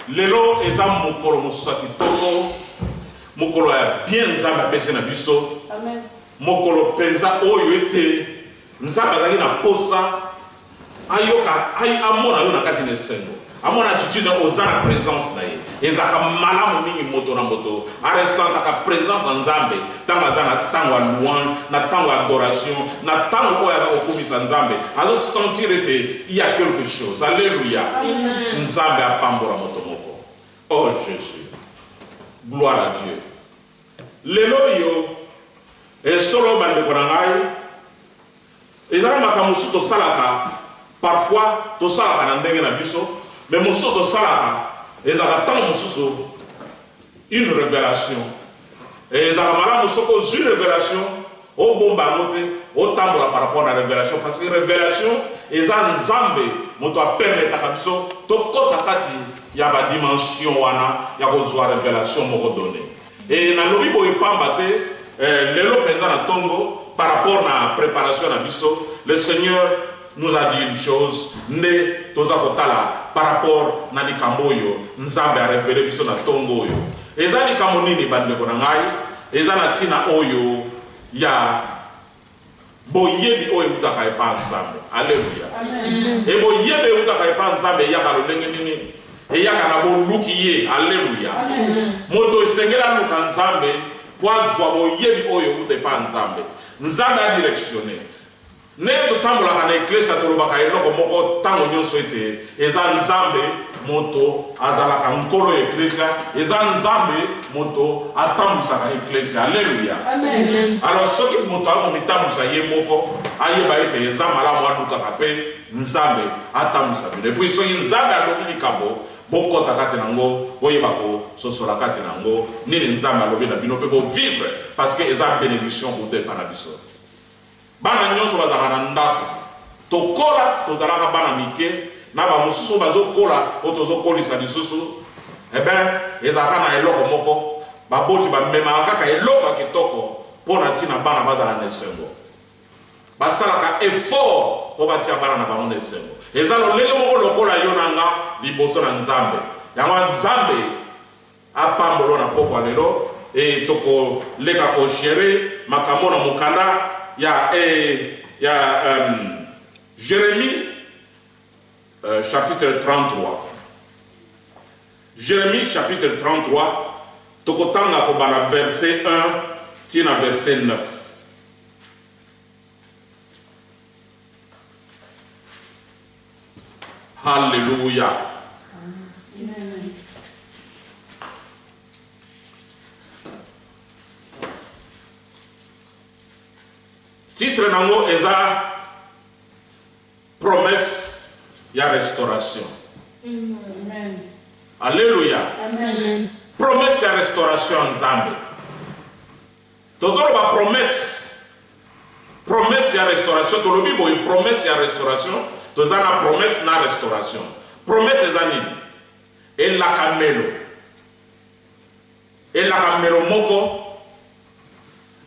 Lelo eza mokolo mosusu ya kitoko, mokolo ya bien Nzambe apesi na biso. Amen. Mokolo penza oyo ete Nzambe azalaki na posa ayoka, amona yo na kati na esengo, amona attitude na oza na presence na ye. Ezalaka malamu mingi moto na moto a ressentaka presence na Nzambe tango aza na tango ya louange, na tango ya adoration, na tango oyo aza kokumisa Nzambe, azo sentir ete il y a quelque chose. Alleluia! Nzambe apambola moto moko. Oh Jesus! Gloire à Dieu. Lelo oyo, solo bandeko na ngai, ezalaka makambo mosusu tosalaka, parfois tosalaka na ndenge na biso, mais mosusu tosalaka ezalaka ntango mosusu une revelation. Ezalaka malamu soki ozwi revelation, obomba yango te, otambola par rapport na revelation, parce que revelation eza Nzambe moto apermetaka biso tokota kati ya ba dimension wana ya kozwa revelation moko donne. Et nalobi boye pamba te, lelo penza na tongo par rapport na preparation na biso, le Seigneur nous a dit une chose, nde toza kotala par rapport na likambo oyo Nzambe a reveler biso na tongo oyo. Eza likambo nini ba ndeko na ngai? Eza na tina oyo ya boyebi oyo ewutaka epa Nzambe. Alleluia. E boyebi ewutaka epa Nzambe eyaka lolenge nini? Eyaka na boluki ye. Alleluia. Moto esengeli aluka Nzambe po azwa boyebi oyo ewuta epa Nzambe. Nzambe a directionner. Ndenge totambolaka na Eklesia, tolobaka eloko moko ntango nyonso ete eza Nzambe moto azalaka Nkolo ya Eklesia, eza Nzambe moto atambwisaka Eklesia. Aleluya! Alors soki moto akomitambwisa ye moko, ayeba ete eza malamu alukaka mpe Nzambe atambwisa bino. Et puis soki Nzambe alobi likambo, bokota kati na yango, boyeba kososola kati na yango nini Nzambe alobi na bino mpe bo vivre parce que eza benediction kouta epa na biso. Bana nionso bazalaka na ndaku. Tokola tozalaka bana mike na ba mosusu oyo bazo kola oyo tozo kolisa lisusu eh ben ezalaka na eloko moko baboti ba memaka kaka eloko ya kitoko pona tina bana bazala na esengo. Basalaka effort po batia bana na bango na esengo. Eza lolenge moko lokola yo na nga liboso na Nzambe. Yango wana Nzambe Apambolo na pokwa lelo e toko leka ko gerer makambo na mokanda ya e ya um, Jeremie euh, chapitre 33. Jeremie chapitre 33 tokotanga kobanda verset 1 ti na verset 9. Hallelujah. Titre nango eza promesse ya restauration. Amen. Alléluia. Amen. Promesse ya restauration ya Nzambe. Tozoloba promesse, promesse ya restauration, tolobi boye promesse ya restauration, toza na promesse na restauration. Promesse eza nini? Elakamelo. Elakamelo moko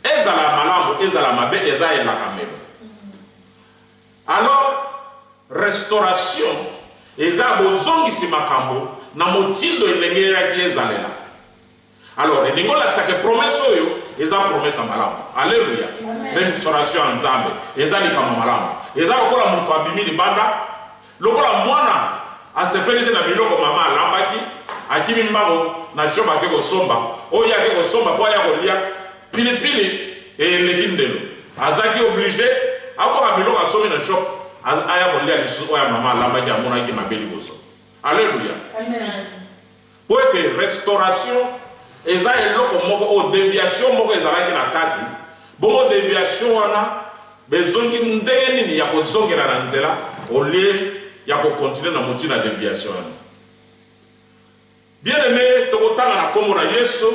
ezala malamu, ezala mabe, eza elakamelo. Alors restauration eza bozongisi makambo na motindo elengelaki ezalela. Alors elingi olakisa ke promesse oyo eza promesse ya malamu. Alleluia. Restauration ya Nzambe eza likambo malamu. Eza lokola moto abimi libanda, lokola mwana asepeli te na biloko mama alambaki, akimi mbango na shop ake kosomba, oyo ye ake kosomba po aya kolia pilipili eleki ndelo. Azaki oblige abwaka biloko asombi na shop aya kolia lisusu oyo ya mama alambaki amonaki mabe liboso. Alleluia. Amen. Mpo ete restauration eza eloko moko oyo deviation moko ezalaki na kati, bongo deviation wana bezongi ndenge nini ya kozongela na nzela au lieu ya ko continuer na motindo ya deviation wana. Bien aime, tokotanga na kombo na Yesu.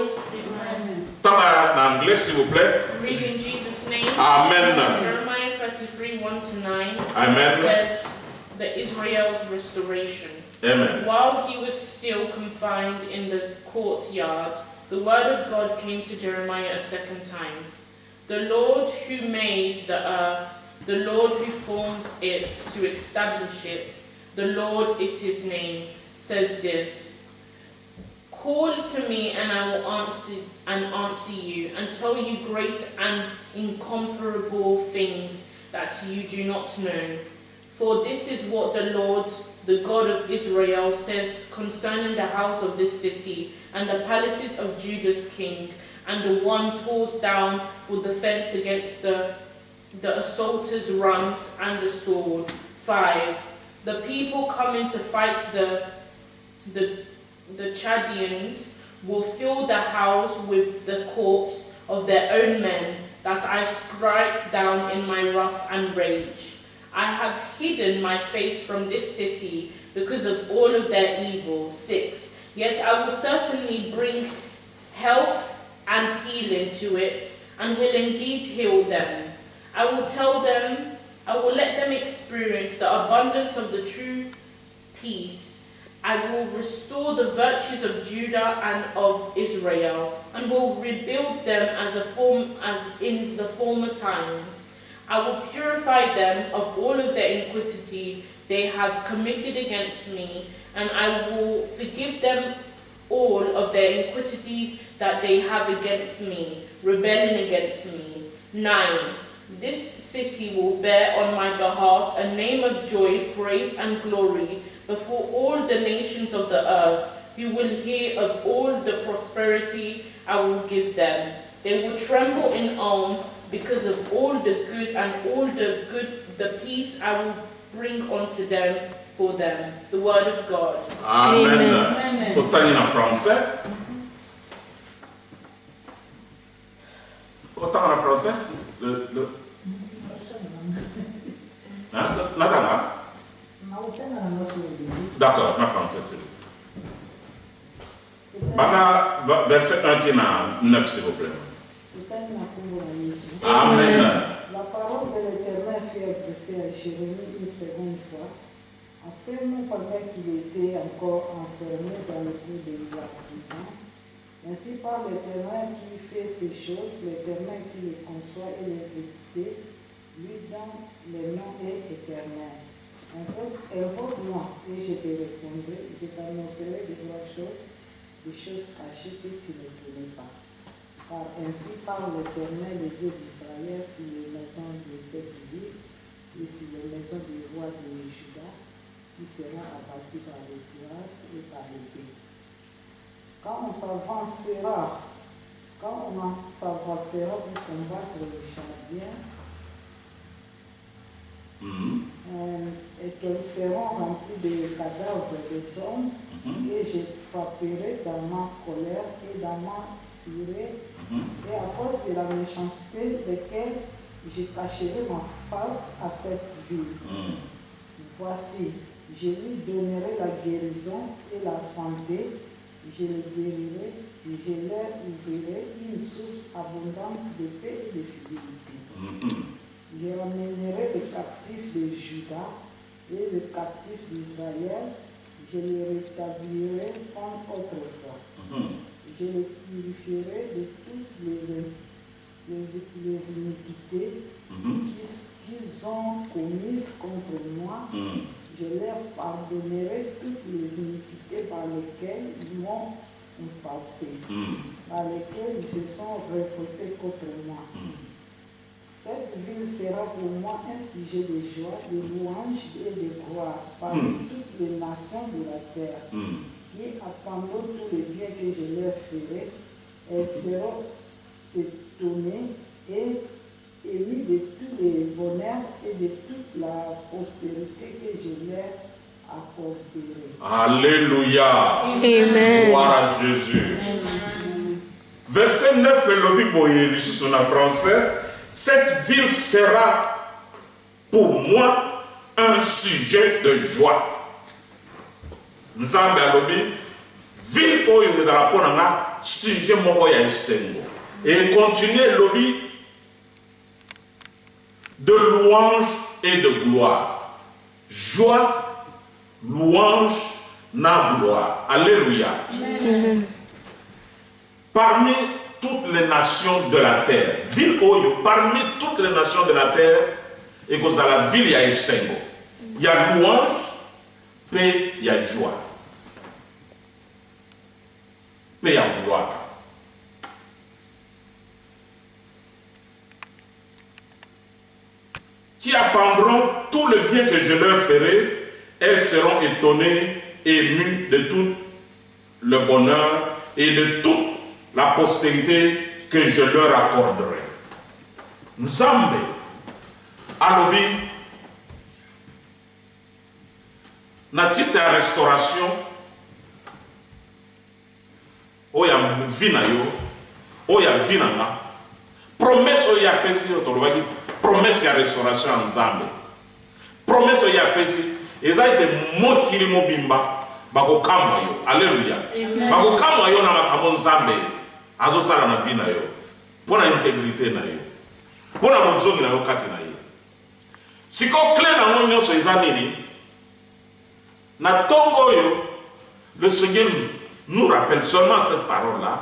Tanga na anglais s'il vous plait. Read in Jesus' name. Amen. Jeremiah 33, 1 to 9 Amen. says the Israel's restoration. Amen. While he was still confined in the courtyard, the word of God came to Jeremiah a second time. The Lord who made the earth, the Lord who forms it to establish it, the Lord is his name, says this. Call to me and I will answer and answer you and tell you great and incomparable things that you do not know. For this is what the Lord, the God of Israel, says concerning the house of this city and the palaces of Judah's king, and the one torn down for defense against the assaulters' rams and the sword. 5. The people coming to fight the Chaldeans will fill the house with the corpse of their own men that I strike down in my wrath and rage. I have hidden my face from this city because of all of their evil. 6. Yet I will certainly bring health and healing to it, and will indeed heal them. I will tell them, I will let them experience the abundance of the true peace. I will restore the virtues of Judah and of Israel, and will rebuild them as in the former times. I will purify them of all of their iniquity they have committed against me, and I will forgive them all of their iniquities that they have against me, rebelling against me. 9. This city will bear on my behalf a name of joy, praise, and glory before all the nations of the earth, who will hear of all the prosperity I will give them. They will tremble in awe because of all the good and all the good, the peace I will bring unto them for them. The word of God. Amen. Amen. Totangi na français. Otanga na français? Hein? Natanga? D'accord, na français, s'il vous plaît. Banda verset 1 tii na 9, s'il vous plaît. Amen. La parole de l'Éternel fut adressée à Jérémie une seconde fois, en ce moment pendant qu'il était encore enfermé dans le cour de la prison. Ainsi par l'Éternel qui fait ces choses, l'Éternel qui les conçoit et les exécute, lui dont le nom est éternel. Invoque-moi et je te répondrai, je t'annoncerai de grandes choses, des choses cachées que tu ne connais pas. Car ainsi parle l'Éternel, le Dieu d'Israël, sur les maisons de cette ville et sur les maisons des rois de Juda, qui sera abattu par les cuirasses et par l'épée. Quand on s'avancera, pour combattre les Chaldéens, et qu'elles seront remplies de cadavres des hommes, et je frapperai dans ma colère et dans ma fureur, et à cause de la méchanceté desquelles je cacherai ma face à cette ville. Voici, je lui donnerai la guérison et la santé, je les guérirai, et je leur ouvrirai une source abondante de paix et de fidélité. Je ramènerai les captifs de Juda et les captifs d'Israël, je les rétablirai comme autrefois. Je les purifierai de toutes les iniquités qu'ils ont commises contre moi. Je leur pardonnerai toutes les iniquités par lesquelles ils m'ont offensé, par lesquelles ils se sont révoltés contre moi. Cette ville sera pour moi un sujet de joie, de louange et de gloire parmi toutes les nations de la terre, qui attendront tous les biens que je leur ferai. Elles seront étonnées et émues de tous les bonheurs et de toute la prospérité que je leur apporterai. Alléluia. Amen. Gloire à Jésus. Verset 9, elobi boye lisusu na français. Cette ville sera pour moi un sujet de joie. Nzambe alobi, ville oyo ezala mpo na nga sujet moko ya esengo. Et continue elobi de louange et de gloire. Joie, louange, na gloire. Alléluia. Amen. Parmi toutes les nations de la terre, ville oyo, parmi toutes les nations de la terre, ekozala ville ya esengo. Il y a louange, pe il y a joie. mpe ya gloire. Qui apprendront tout le bien que je leur ferai, elles seront étonnées et émues de tout le bonheur et de toute la postérité que je leur accorderai. Nzambe alobi na titre ya restauration oyo ya vie na yo, oyo ya vie na nga, promesse oyo ye apesi oyo tolobaki promesse ya restauration ya Nzambe, promesse oyo ye apesi eza ete mokili mobimba bakokamwa yo. Alleluia! Bakokamwa yo na makambo Nzambe azosala na vie na yo, mpo na integrite na yo, mpo na bozongi na yo kati na ye. Sikoyo cle na yango nyonso eza nini? Na tongo oyo, le Seigneur nous rappelle seulement cette parole là.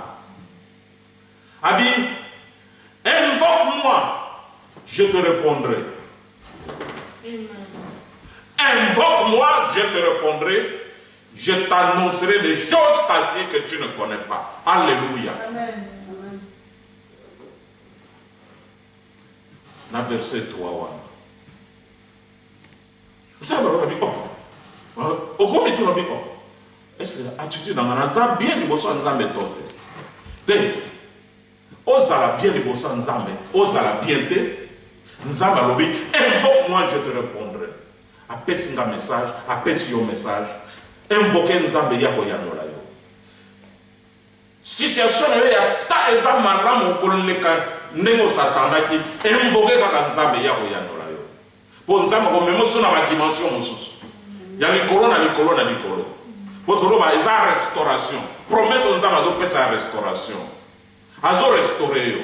Abi, invoque-moi, je te répondrai. Invoque-moi, je te répondrai. Je t'annoncerai des choses cachées que tu ne connais pas. Alléluia. Amen. Amen. Na verset 3 wana. Nzambe aloba bi oh. Okomi tuna bi oh. Est-ce que attitude na nga naza bien liboso ya Nzambe to te? Te. Ozala bien liboso ya Nzambe, ozala bien te. Nzambe alobi invoque moi je te répondrai. Apesi nga message, apesi yo message. Invoquer Nzambe ya koyanola yo. Situation na yo ya ta eza malamu koleka ndenge osatandaki, invoquer kaka Nzambe ya koyanola yo. Po Nzambe akomema biso na ba dimension mosusu ya likolo na likolo na likolo. Po toloba eza restauration. Promesse oyo Nzambe azopesa ya restauration. Azo restaurer yo.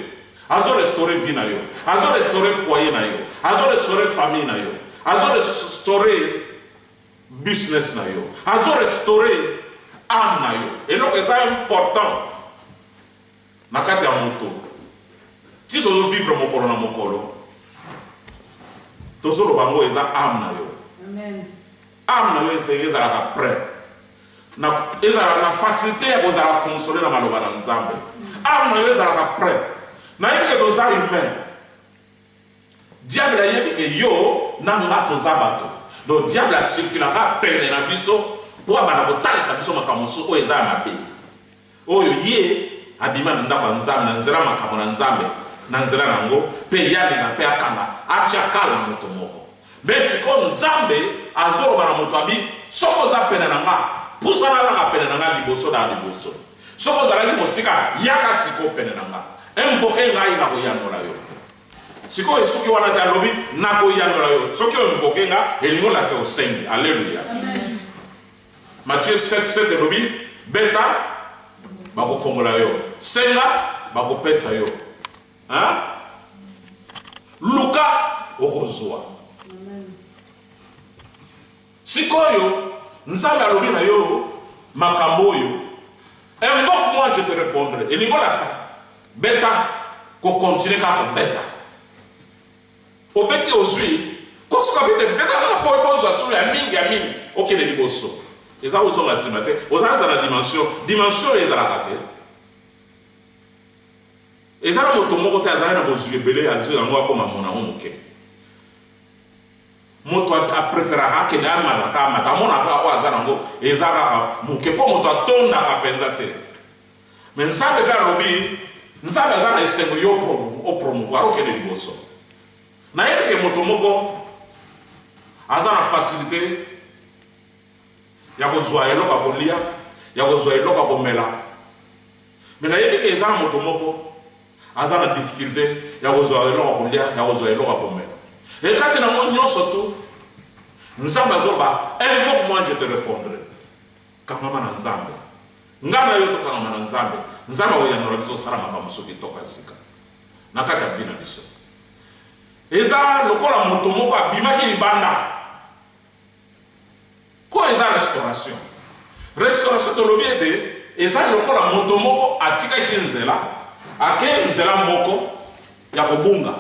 Azo restaurer vie na yo. Azo restaurer foyer na yo. Azo restaurer famille na yo. Azo restaurer business na yo. Azo restaurer ame na yo. Eloko eza important na kati ya moto. Ti tozo vivre mokolo na mokolo, tozo loba ngo eza ame na yo. Amen. Ame na yo esengeli ezalaka près. Na ezalaka na facilité ya kozala consoler na maloba na Nzambe. Ame na yo ezalaka près. Nayebi ke toza humain. Diable ayebi ke yo na nga toza bato. Donc diable a circulaka pene na biso po abanda kotalisa biso makambo mosusu oyo eza ya mabe. Oyo ye abima na ndako ya Nzambe, na nzela makambo na Nzambe, na nzela na yango, pe ye alinga pe akanga, atia kala na moto moko. Mais sikoyo Nzambe azoloba na moto abi, soki oza pene na nga, pusana kaka pene na nga liboso na liboso. Soki ozalaki mosika, yaka sikoyo pene na nga. Invoquer ngai, nakoyanola yo. Sikoyo esuki wana te, alobi, nakoyanola yo. Soki o invoquer nga, elingi olakisa osengi. Alleluia. Matthieu 7, 7 elobi, Beta, bakofongola yo. Senga, bakopesa yo. Hein? Luka, okozwa. Sikoyo, Nzambe alobi na yo makambo oyo, invoque moi je te répondrai. Elingi olakisa, beta, ko continuer kaka kobeta. Obeti ozui, kosuka pe te, beta kaka po il faut ozua sous ya mingi ya mingi, okende liboso. Eza kozonga sima te, oza nza na dimension, dimension oyo ezalaka te. Eza na moto moko te azali na bozwi ebele azwi yango akoma mona yango moke. Moto a preferaka akende amata kaka amata, amonaka kaka oyo aza na yango eza kaka moke po moto atondaka penza te. Mais Nzambe pe alobi, Nzambe aza na esengo yo o promouvoir okende liboso. Nayebi ke moto moko aza na facilite ya kozua eloko ya kolia, ya kozua eloko ya komela. Mais nayebi ke eza na moto moko aza na difficulte ya kozua eloko ya kolia, ya kozua eloko ya komela. Et kati na yango nionso tout, Nzambe azoloba, invoque moi je te repondrai. Kangama na Nzambe. Nga na yo tokangama na Nzambe. Nzambe akoyanola biso kosala makambo mosusu kitoko ya sika na kati ya vie na biso. Eza lokola moto moko abimaki libanda. Ko eza restauration. Restauration tolobi ete eza lokola moto moko atikaki nzela, ake nzela moko ya kobunga.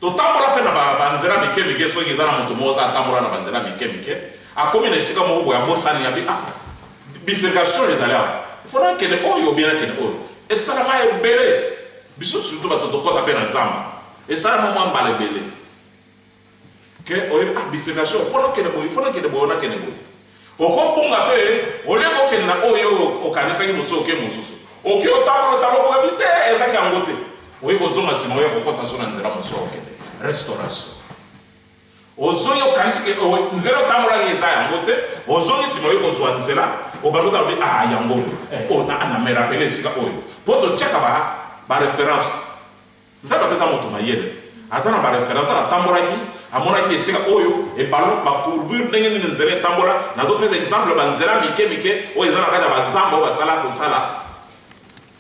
Totambola mpe na ba, ba nzela mike mike, soki eza na moto moko oza atambola na ba nzela mike mike, akomi na esika moko boye abosani, abi ah, bifurcation ezali awa. Il faut nakende oyo bien nakende oyo. Esalama ebele. Biso surtout bato tokɔta mpe na zamba. Esalama mwa mbala ebele. Ke oyebi ah bifurcation mpo nakende boye, il faut nakende boye, nakende boye. Okobunga mpe olie kokende na oyo okanisaki mosusu oke mosusu. Oke otambola otambola oyebi te ezaki yango te. Oye kozonga nsima oya kokɔta so na nzela mosusu okende. Restauration. Ozongi okanisi ke nzela otambolaki eza yango te, ozongi nsima oye kozwa nzela, obandi otala obi ah yango oyo. Eh, oh, na, na me rappeler esika oyo. Po totiaka ba, ba référence. Nzambe apesa moto mayele te. Aza na ba référence atambolaki, amonaki esika oyo ebalo ba courbure ndenge nini nzela etambola. Nazopesa exemple ba nzela mike mike oyo eza na kati ya bazamba oyo basala kosala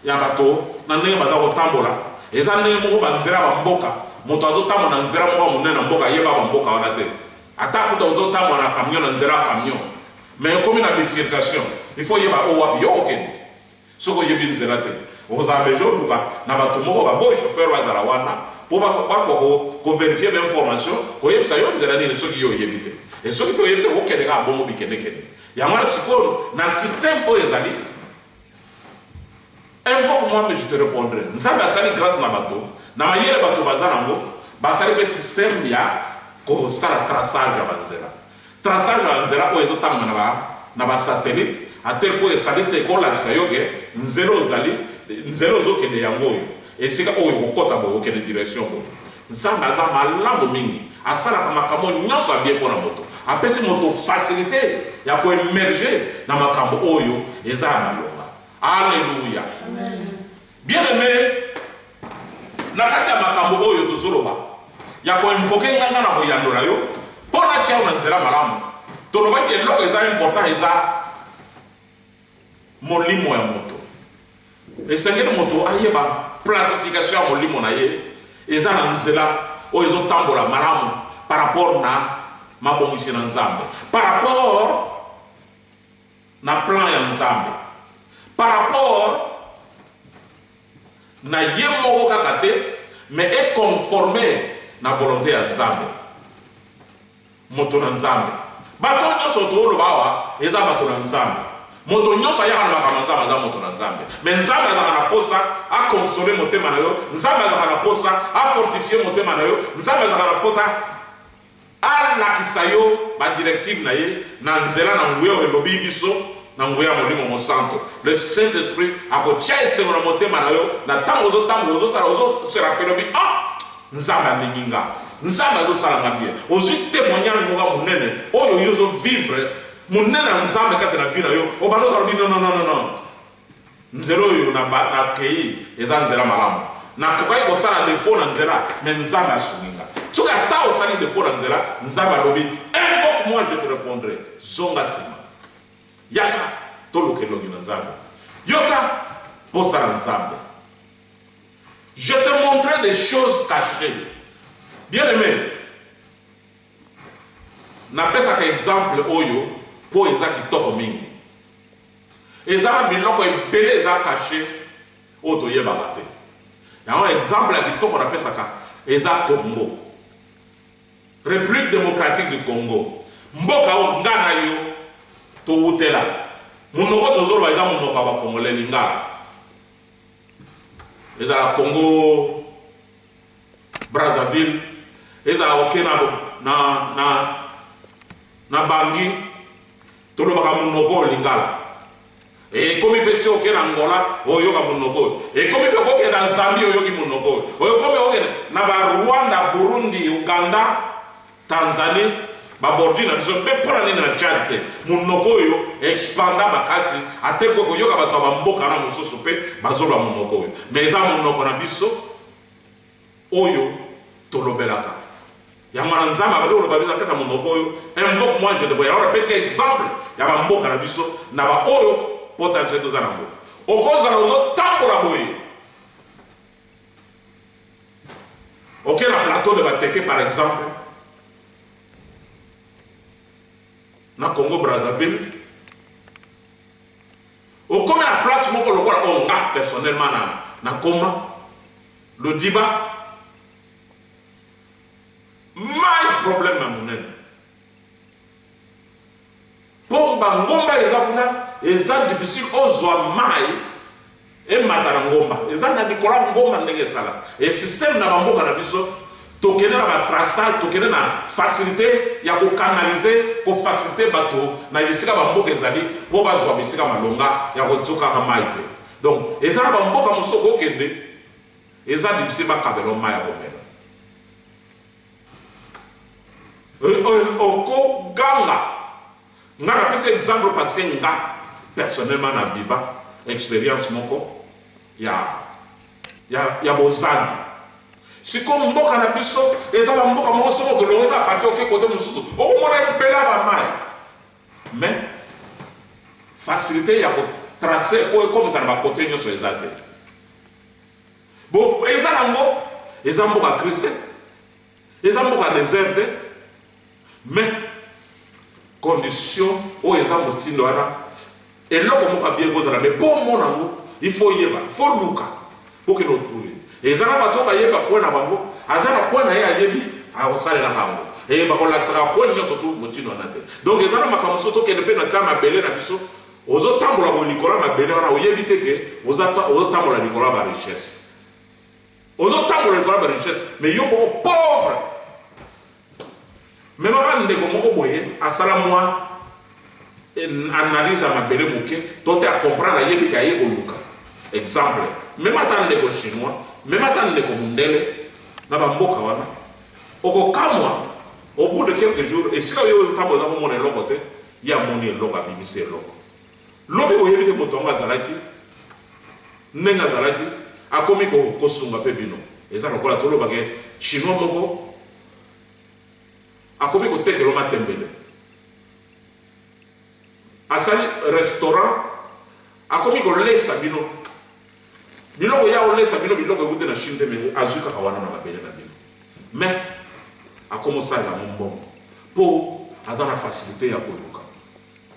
ya bato na ndenge baza kotambola. Eza ndenge moko ba nzela ba mboka. Moto azotambola na nzela moko ya monene na mboka, ayeba ba mboka wana te. Ata kuta ozotambola na camion na nzela ya camion. Mais ekomi na bifurcation. Il faut oyeba oyo wapi yo okende. Soki oyebi nzela te, okozala besoin oluka na bato moko ba boy chauffeur bazala wana po bakoka ko verifier ba information, koyebisa yo nzela nini soki yo oyebi te. Et soki pe oyebi te, okokende kaka bongo bikendekende. Yango wana sikoyo na système oyo ezali, invoque-moi mais je te répondrai. Nzambe asali grâce na bato, na mayele bato baza nango, basali pe système ya kosala traçage ya ba nzela. Traçage ya nzela oyo ezotangama na ba na ba satellite à tel point esali te ekolakisa yo ke nzela ozali nzela ozokende yango oyo esika oyo okokota boye okende direction boye. Nzambe aza malamu mingi, asalaka makambo nyonso ya bien mpona moto, apesi moto facilité ya ko emerger na makambo oyo eza ya malonga. Alléluia. Bien aimé, na kati ya makambo oyo tozoloba ya koinvoke nganga na koyandola yo mpo natia yo na nzela malamu, tolobaki eloko eza important eza molimo ya moto. Esengeli moto ayeba planification ya molimo na ye eza na nzela oyo ezotambola malamu par rapport na mabongisi na Nzambe, par rapport na plan ya Nzambe, par rapport na ye moko kaka te, mais e conforme na volonté ya Nzambe. Moto na Nzambe. Bato nyonso toloba awa eza bato na Nzambe. Moto nyonso ayaka na makambo ya Nzambe aza moto na Nzambe. Mais Nzambe azalaka na posa akonsole motema na yo, Nzambe azalaka na posa afortifie motema na yo, Nzambe azalaka na posa alakisa yo ba directive na ye na nzela na nguya oyo elobi biso na nguya ya Molimo Mosanto. Le Saint-Esprit akotia esengo na motema na yo na ntango ozotambola, ozosala, ozo se rappeler obi ah Nzambe alingi nga, Nzambe azosala nga bien. Ozwi témoignage moko ya monene oyo yo ozo vivre monene ya Nzambe kati na vie na yo, obanda ozala obi non non non non, nzela oyo nakei eza nzela malamu, nakokaki kosala défaut na nzela mais Nzambe asungi nga. Soki ata osali défaut na nzela, Nzambe alobi invoque moi je te répondrai. Zonga nsima, yaka toluka elongi na Nzambe, yoka posa na Nzambe. Je te montrerai des choses cachées. Bien aimé, napesaka exemple oyo po eza kitoko mingi. Eza na biloko ebele eza caché oyo toyebaka te. Yango exemple ya kitoko napesaka eza Congo. République démocratique du Congo. Mboka oyo nga na yo towutela. Monoko tozoloba eza monoko ya ba Congolais, lingala. Ezala Congo Brazzaville, ezala oke na, na, na, na Bangui, tolobaka monoko oyo lingala. Ekomi mpe ti oke na Angola oyoka monoko oyo, ekomi mpe okokende na Zambie oyoki monoko oyo, ekomi okokende na ba Rwanda, Burundi, Uganda, Tanzanie, ba bordure na biso mpe mpona nini na Tchad te? Monoko oyo expanda makasi ate mpo koyoka bato ya bamboka na mosusu mpe bazoloba monoko oyo, mais eza monoko na biso oyo tolobelaka. Yango wana Nzambe abandi koloba biso na kati ya monoko oyo, invoque moi je te vois. Yango napesi exemple ya bamboka na biso na baoyo potentiel toza nango. Okozala ozotambola boye, ok, na plateau de Bateke par exemple, na Congo Brazzaville, okomi na place moko lokola oyo nga personnellement na koma Lodiba, mai problème ya monene po bangomba eza kuna. eza difficile ozwa mayi emata na ngomba. Eza na likolo ya ngomba ndenge esala. Et système na ba mboka na biso, tokende na ba traçage, tokende na facilite ya ko canaliser, ko faciliter bato na bisika ba mboka ezali po bazwa bisika malonga ya kozokaka mayi te. Donc eza na ba mboka mosusu okokende eza difficile bakabela yo mayi ya komela. Oko ganga. Nga na pesi exemple parce que nga personnellement na viva experience moko ya ya ya bozangi. Sikoyo mboka na biso eza ba mboka moko soki olongwe kaka partie oke cote mosusu okomona ebele ya ba mayi mais facilite ya ko tracer po ekomisa na ba cote nionso eza te. Bo eza nango eza mboka crise te, eza mboka desert te. Mais condition oyo eza motindo wana eloko moko ya bien ekozala mais po omona yango il faut oyeba il faut oluka po okende ko trouver. Eza na batu oyo bayeba coin na bango aza na coin na ye ayebi akosalelaka yango et bakolakisaka coin nionso tout motindo wana te. Donc eza na makambo mosusu tokende pe na se ya mabele na biso ozo tambola boye likolo ya mabele wana oyebi te que oza ozo tambola likolo ya ba richesse. Ozo tambola likolo ya ba richesse mais yo moko pauvre. Memaka ndeko moko boye asala mua analyse ya mabele moke to te a comprendre ayebi ke aye koluka exemple mema ata ndeko chinois mema ata ndeko mundele na ba mboka wana okokamwa au bout de quelques jours esika yo ozo tambola oza komona eloko te ye amoni eloko abimisi eloko lobi boyebi te moto yango azalaki ndenge azalaki akomi kosunga pe bino eza lokola toloba ke chinois moko Akomi kotekela yo matembele. Asali restaurant akomi kolesa bino biloko ye akolesa bino biloko ewuti na Chine te mais azui kaka wana na mabele na bino mais akomi osalela yango mbongo po aza na facilite ya koluka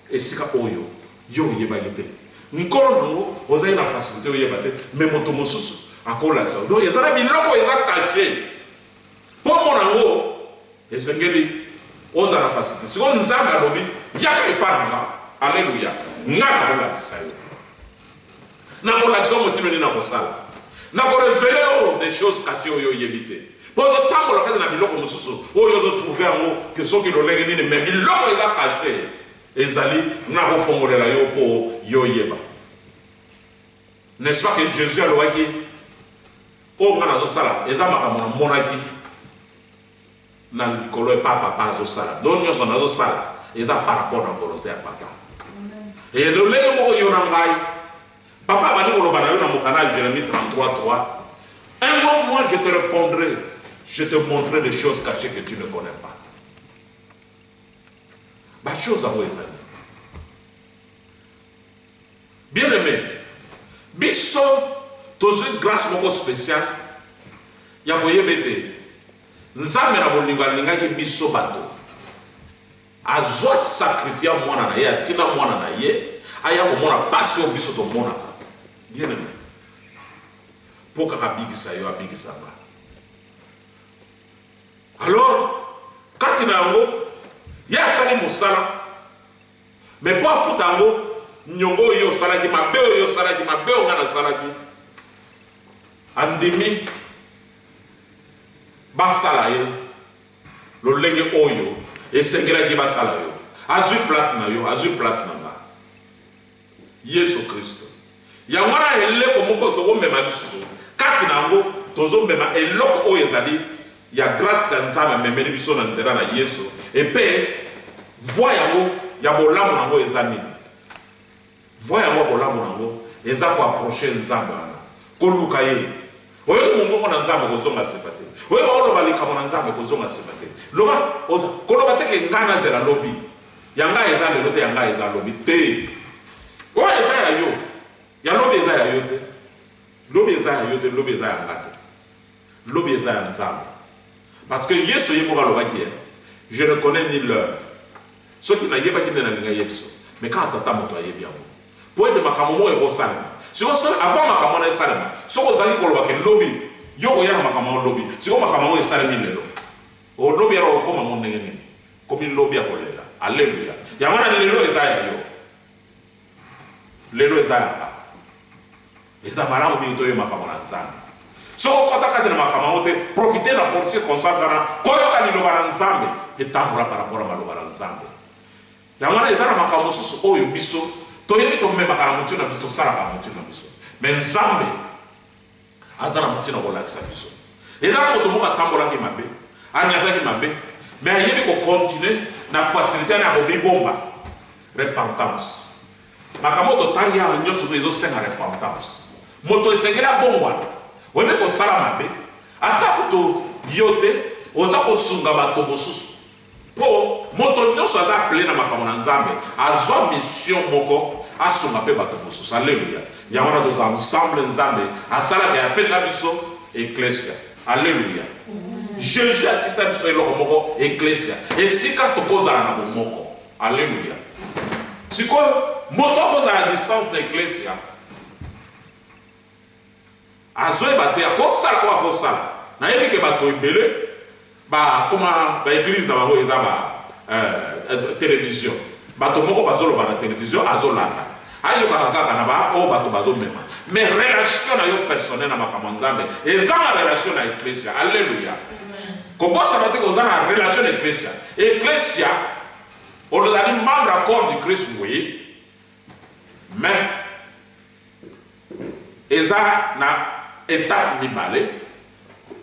esika oyo yo oyebaki te nkolo na yango ozali na facilite oyeba te mais moto mosusu akolakisa yo donc eza na biloko eza cache. Po omona yango, esengeli ozala na facilite. Sikoyo Nzambe alobi, yaka epa na nga. Alleluia! Nga nakolakisa yo. Nakolakisa yo motindo nini nakosala. Nako reveler yo des choses cachees oyo oyebi te. Po ozotambola kati na biloko mosusu oyo ozo trouver yango que soki lolenge nini, mais biloko eza cache ezali, nakofongolela yo po yo oyeba. N'est-ce pas que Jesus alobaki, Oyo nga nazo sala eza makambo na monaki na likolo epa papa azo sala donc nionso nazo sala eza par rapport na volonte ya papa. Et lolenge moko yo na ngai papa abandi koloba na yo na mokanda ya Jeremie 33 3 invoque moi je te repondrai je te montrerai des choses cachées que tu ne connais pas. Ba choses yango eza nini? Bien aime, biso tozui grace moko special ya koyeba ete Nzambe na bolingo alingaki biso bato, azua sacrifia mwana na ye, atinda mwana na ye aya komona pasi oyo biso tomonaka. Bien aime, po kaka abikisa yo, abikisa nga. Alors, kati na yango, ye asali mosala. Mais po afuta yango, niongo oyo yo osalaki, mabe oyo yo osalaki, mabe oyo nga nasalaki, andimi basala ye lolenge oyo esengelaki basala yo. Azui place na yo, azui place na nga. Yesu Kristo. Yango wana eleko moko tokomema lisusu kati na yango, tozomema eloko oyo ezali ya grace ya Nzambe amemeli biso na nzela na Yesu, epe voie yango ya bolamu na yango eza nini? Voie yango ya bolamu na yango eza ko approcher Nzambe wana, koluka ye. Oyoki mongongo na Nzambe, kozonga sima te. Oyoki baoloba likambo na Nzambe, kozonga sima te. Loba, oza, koloba te ke ngai nazela lobi. Ya ngai eza lelo te, ya ngai eza lobi te. Oyo eza ya yo, ya lobi eza ya yo te. Lobi eza ya yo te, lobi eza ya nga te. Lobi eza ya Nzambe. Parce que Yesu ye moko alobaki eh, je ne connais ni l'heure. Soki nayebaki nde nalingaki yebisa yo. Mais kaka Tata moto ayebi yango. Po ete makambo moko ekosalema. Sikoyo soki avant makambo wana esalema, soki ozalaki koloba ke lobi, yo okoya na makambo yango lobi. Sikoyo makambo yango esalemi lelo. O lobi alors okokoma yango ndenge nini? Komi lobi ya kolela. Alleluia. Yango wana lelo eza ya yo. Lelo eza ya nga. Eza malamu mingi toyeba makambo na Nzambe. Soki okota kati na makambo yango te, profite na circonstance wana koyoka liloba na Nzambe mpe tambola par rapport ya maloba na Nzambe. Yango wana eza na makambo mosusu oyo biso toyebi tomemaka na motindo na biso, tosalaka na motindo na biso, mais Nzambe aza na motindo ya kolakisa biso. Eza na moto moko atambolaki mabe, anyataki mabe, mais ayebi ko continuer na facilite wana ya komibomba. Repentance. Makambo oyo totangi awa nyonso ezosenga repentance. Moto esengeli abongwana. Oyebi kosala mabe, ata kutu yo te, oza kosunga bato mosusu. Mpo moto nyonso aza appelé na makambo na Nzambe, azwa mission moko asunga mpe bato mosusu. Alleluia! Yango wana toza ensemble. Nzambe asalaka, apesa biso ecclesia. Alleluia! Jésus atisa biso eloko moko, ecclesia, esika tokozala na bomoko. Alleluia! Sikoyo moto akozala distance na ecclesia, azoyeba te akosala oyo akosala. Nayebi ke bato ebele bakoma ba église na bango eza ba télévision. Bato moko bazoloba na télévision, azolanda, ayokaka kaka na ba oyo bato bazomema. Mais relation na yo personnel na makambo ya Nzambe eza na relation na ecclesia. Alleluia! Kobosana te koza na relation na ecclesia. Ecclesia, ozali membre ya corps du Christ, oui, mais eza na étape mibale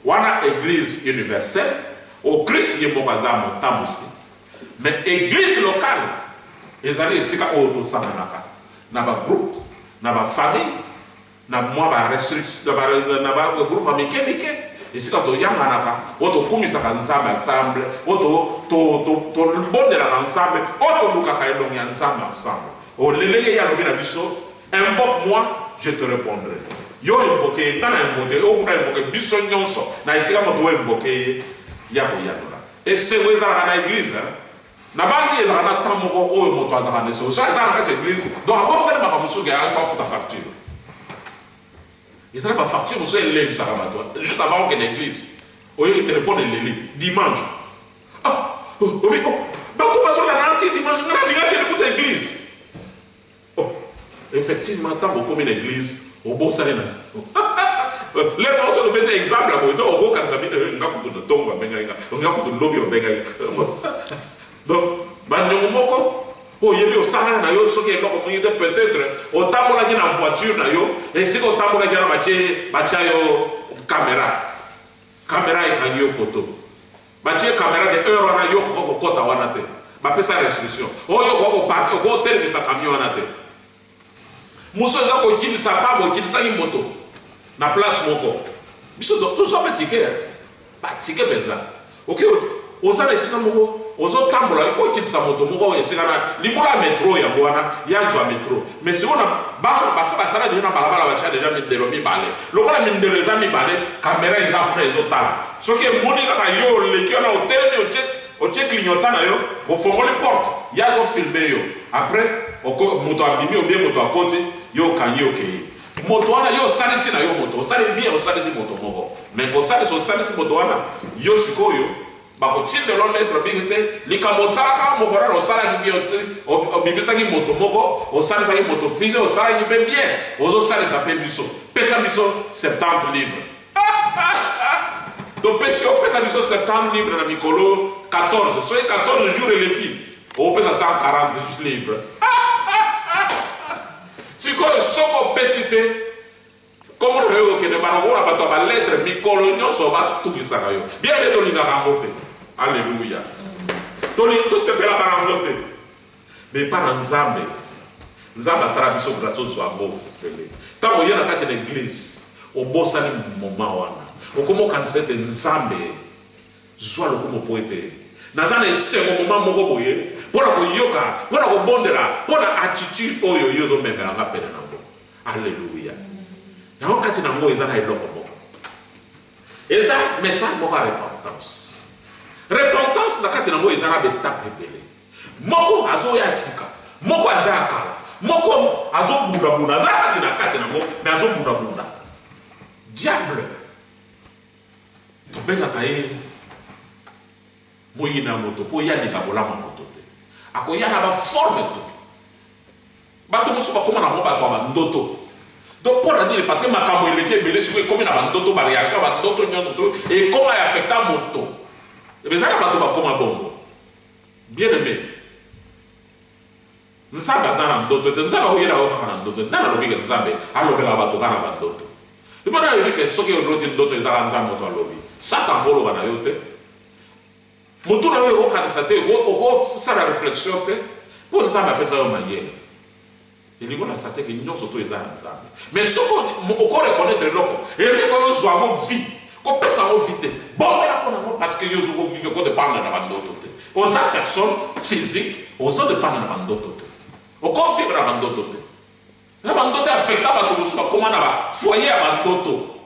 wana: église universelle oyo Christ ye moko aza motambusi, mais église locale ezali esika oyo tosanganaka na bagroupe, na bafamille, na mwa barestriction, na bagroupe ya mike mike, esika toyanganaka, oyo tokumisaka Nzambe ensemble, oyo tobondelaka Nzambe, oyo tolukaka elongi ya Nzambe ensemble. Olelenge ye alobi na biso: "Invoque moi, je te répondrai." Yo invoque ye, nga na invoque, oyo kuna invoque, biso nyonso na esika moto oyo invoque ye, ya koyanola. Esengo ezalaka na église. Na banzi ezalaka na temps moko oyo moto azalaka na esengo so aza na kati ya église. Donc abosani makambo mosusu, afuta facture. Ezala bafacture mosusu elelisaka bato. Juste avant okende église, oyoki telefone eleli dimanche. Ah, obi bato bazolala anti dimanche, nga nalingaki ekuta église. Oh, effectivement, ntango okomi na église, obosani na lelo oso. Topesa exemple ya boye to okokanisa bino: nga kutu na ntongo babengaki nga, nga kutu lobi babengaki. Donc baniongo moko oyebi osalaka na yo, soki eloko mingi te, peut-être otambolaki na voiture na yo, esika otambolaki wana batie, batia yo caméra, caméra ekangi yo photo. Batie caméra ke heure wana yo okoka kokɔta wana te, bapesa restriction oyo okoka koparquer, okoka kotelemisa camion wana te. Mosu eza kokitisaka pamba, okitisaki moto na place moko. Biso tozwa batike, batike mpenza. Oke, oza na esika moko ozotambola, il faut okitisa moto moko esika na libula ya métro. Yango wana yazwa métro, mais sikoyo basi basala déjà na balabala, batia déjà mindelo mibale. Lokola mindelo eza mibale, caméra eza kuna, ezotala. Soki emoni kaka yo oleki wana, otelemi, otie clignotant na yo, ofongoli porte, ye azofilmer yo. Après moto abimi obie moto akoti, yo okangi, okei. Moto wana yo osalisi na yo moto, osali bien, osalisi moto moko, mais kosalisa, osalisi moto wana, yo sikoyo bakotindela lettre mingi te. Likambo osalaka moko wana, osalaki bien, obimisaki moto moko, osalisaki moto pise, osalaki mpe bien, ozosalisa mpe biso, pesa biso 70 livre. Topesi yo, opesa biso 70 livre na mikolo 14. Soki 14 jours eleki, opesa 140 livre. Sikoyo soki opesi te, kombo na yo okende balokola bato ya balettre mikolo nyonso batukisaka yo. Bien nde tolingaka yango te. Alleluya! Tosepelaka na yango te, mais mpa na Nzambe, Nzambe asala biso grâce, ozwa yango fele. Ntango oye na kati na église, obosani moment wana, okoma okanisa ete Nzambe zwa lokumu mpo ete naza na esengo moma moko boye mpo na koyoka, mpo na kobondela, mpo na attitude oyo yo ozomemelanga pene nango. Alleluya! Yango kati na yango eza na eloko moko, eza message moko ya repentance. Repentance na kati na yango eza na baétape ebele. Moko azoya sika, moko aza ya kala, moko azobundabunda, aza kati na kati nango, mais azobundabunda. Diable, tobengaka ye moyina ya moto, mpo ye alinga bolama moto te. Akoya na baforme to. Bato mosusu bakoma na bango bato ya bandoto. Donc mpo na nini? Parce que makambo eleki ebele sikoyo ekomi na bandoto, ba reaction ya bandoto nyonso to ekoma ya affecta moto. Eza na bato bakoma bongo. Bien aimé, Nzambe aza na ndoto te. Nzambe akoyela yo kaka na ndoto te. Nani alobi ke Nzambe alobelaka bato kaka na bandoto? Mpo nani alobi ke soki oloti ndoto ezaka Nzambe moto alobi? Satan akoloba na yo te. Motu na yo ekokanisa te, okosala reflexion te, mpo Nzambe apesa yo mayele. Elingi kolakisa te ke nyonso to eza ya Nzambe. Mais soki oko reconnaître eloko, eloko oyo ozwa yango vie, kopesa yango vie te. Bondela mpo na yango parce que yo ozo ko vivre, ko dépendre na bandoto te. Oza personne physique, ozo dépendre na bandoto te. Oko vivre na bandoto te. Na bandoto affecta bato mosusu bakoma na ba foyer ya bandoto.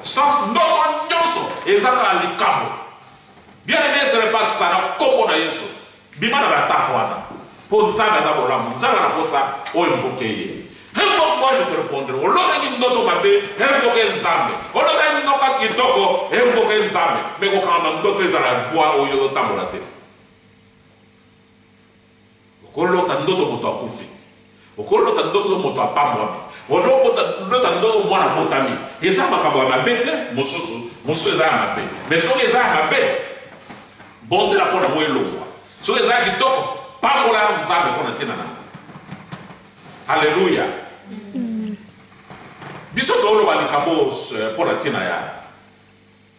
Sans ndoto nyonso eza kaka likambo. Bien aimé, ce n'est pas ça na kombo na Yesu. Bima na ba wana. Po Nzambe aza bolamu, Nzambe na posa oyo mboke ye. Invoque moi je te répondrai. Olotaki ndoto mabe, invoque Nzambe. Olotaki ndoto kitoko, invoque Nzambe. Mais kokanga ndoto ezala voie oyo ozotambola te. Okolota ndoto moto akufi. Okolota ndoto moto apambwami. Olota ndoto mwana abotami. Eza makambo ya mabe te, mosusu mosusu eza ya mabe. Mais soki eza ya mabe, bondela mpo nango elongwa. Soki eza ya kitoko, pambola Nzambe mpo na ntina nango. Alleluya. Biso tozoloba likambo mpo na ntina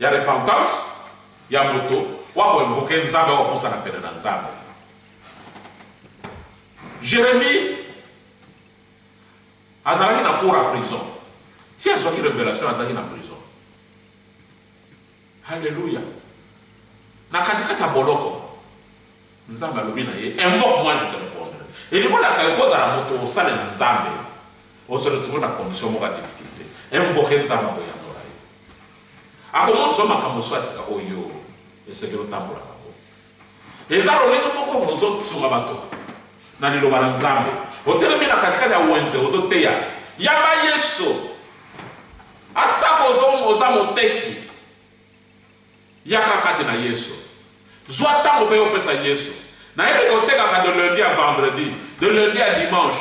ya repentance ya moto wakoinvoquer Nzambe, wakopusana pene na Nzambe. Jérémie azalaki na cour ya prison. Ti azwaki révélation, azalaki na prison. Alleluya. Na katikati ya boloko, Nzambe alobi na ye: "Invoque moi, je te répondrai." Elingi olakisa ekozala moto osalela Nzambe, ose retrouve na condition moko ya difficulté, invoque Nzambe, akoyandola yo, akomonisa yo makambo so atika oyo esengeli otambola nango. Eza lolenge moko ozosunga bato na liloba na Nzambe. Otelemi na katikati ya wenze, ozoteya: "Yamba Yesu." Atako oza moteki, yaka kati na Yesu. Zwa ntango mpe opesa Yesu. Nayebi kotekaka de lundi à vendredi, de lundi à dimanche,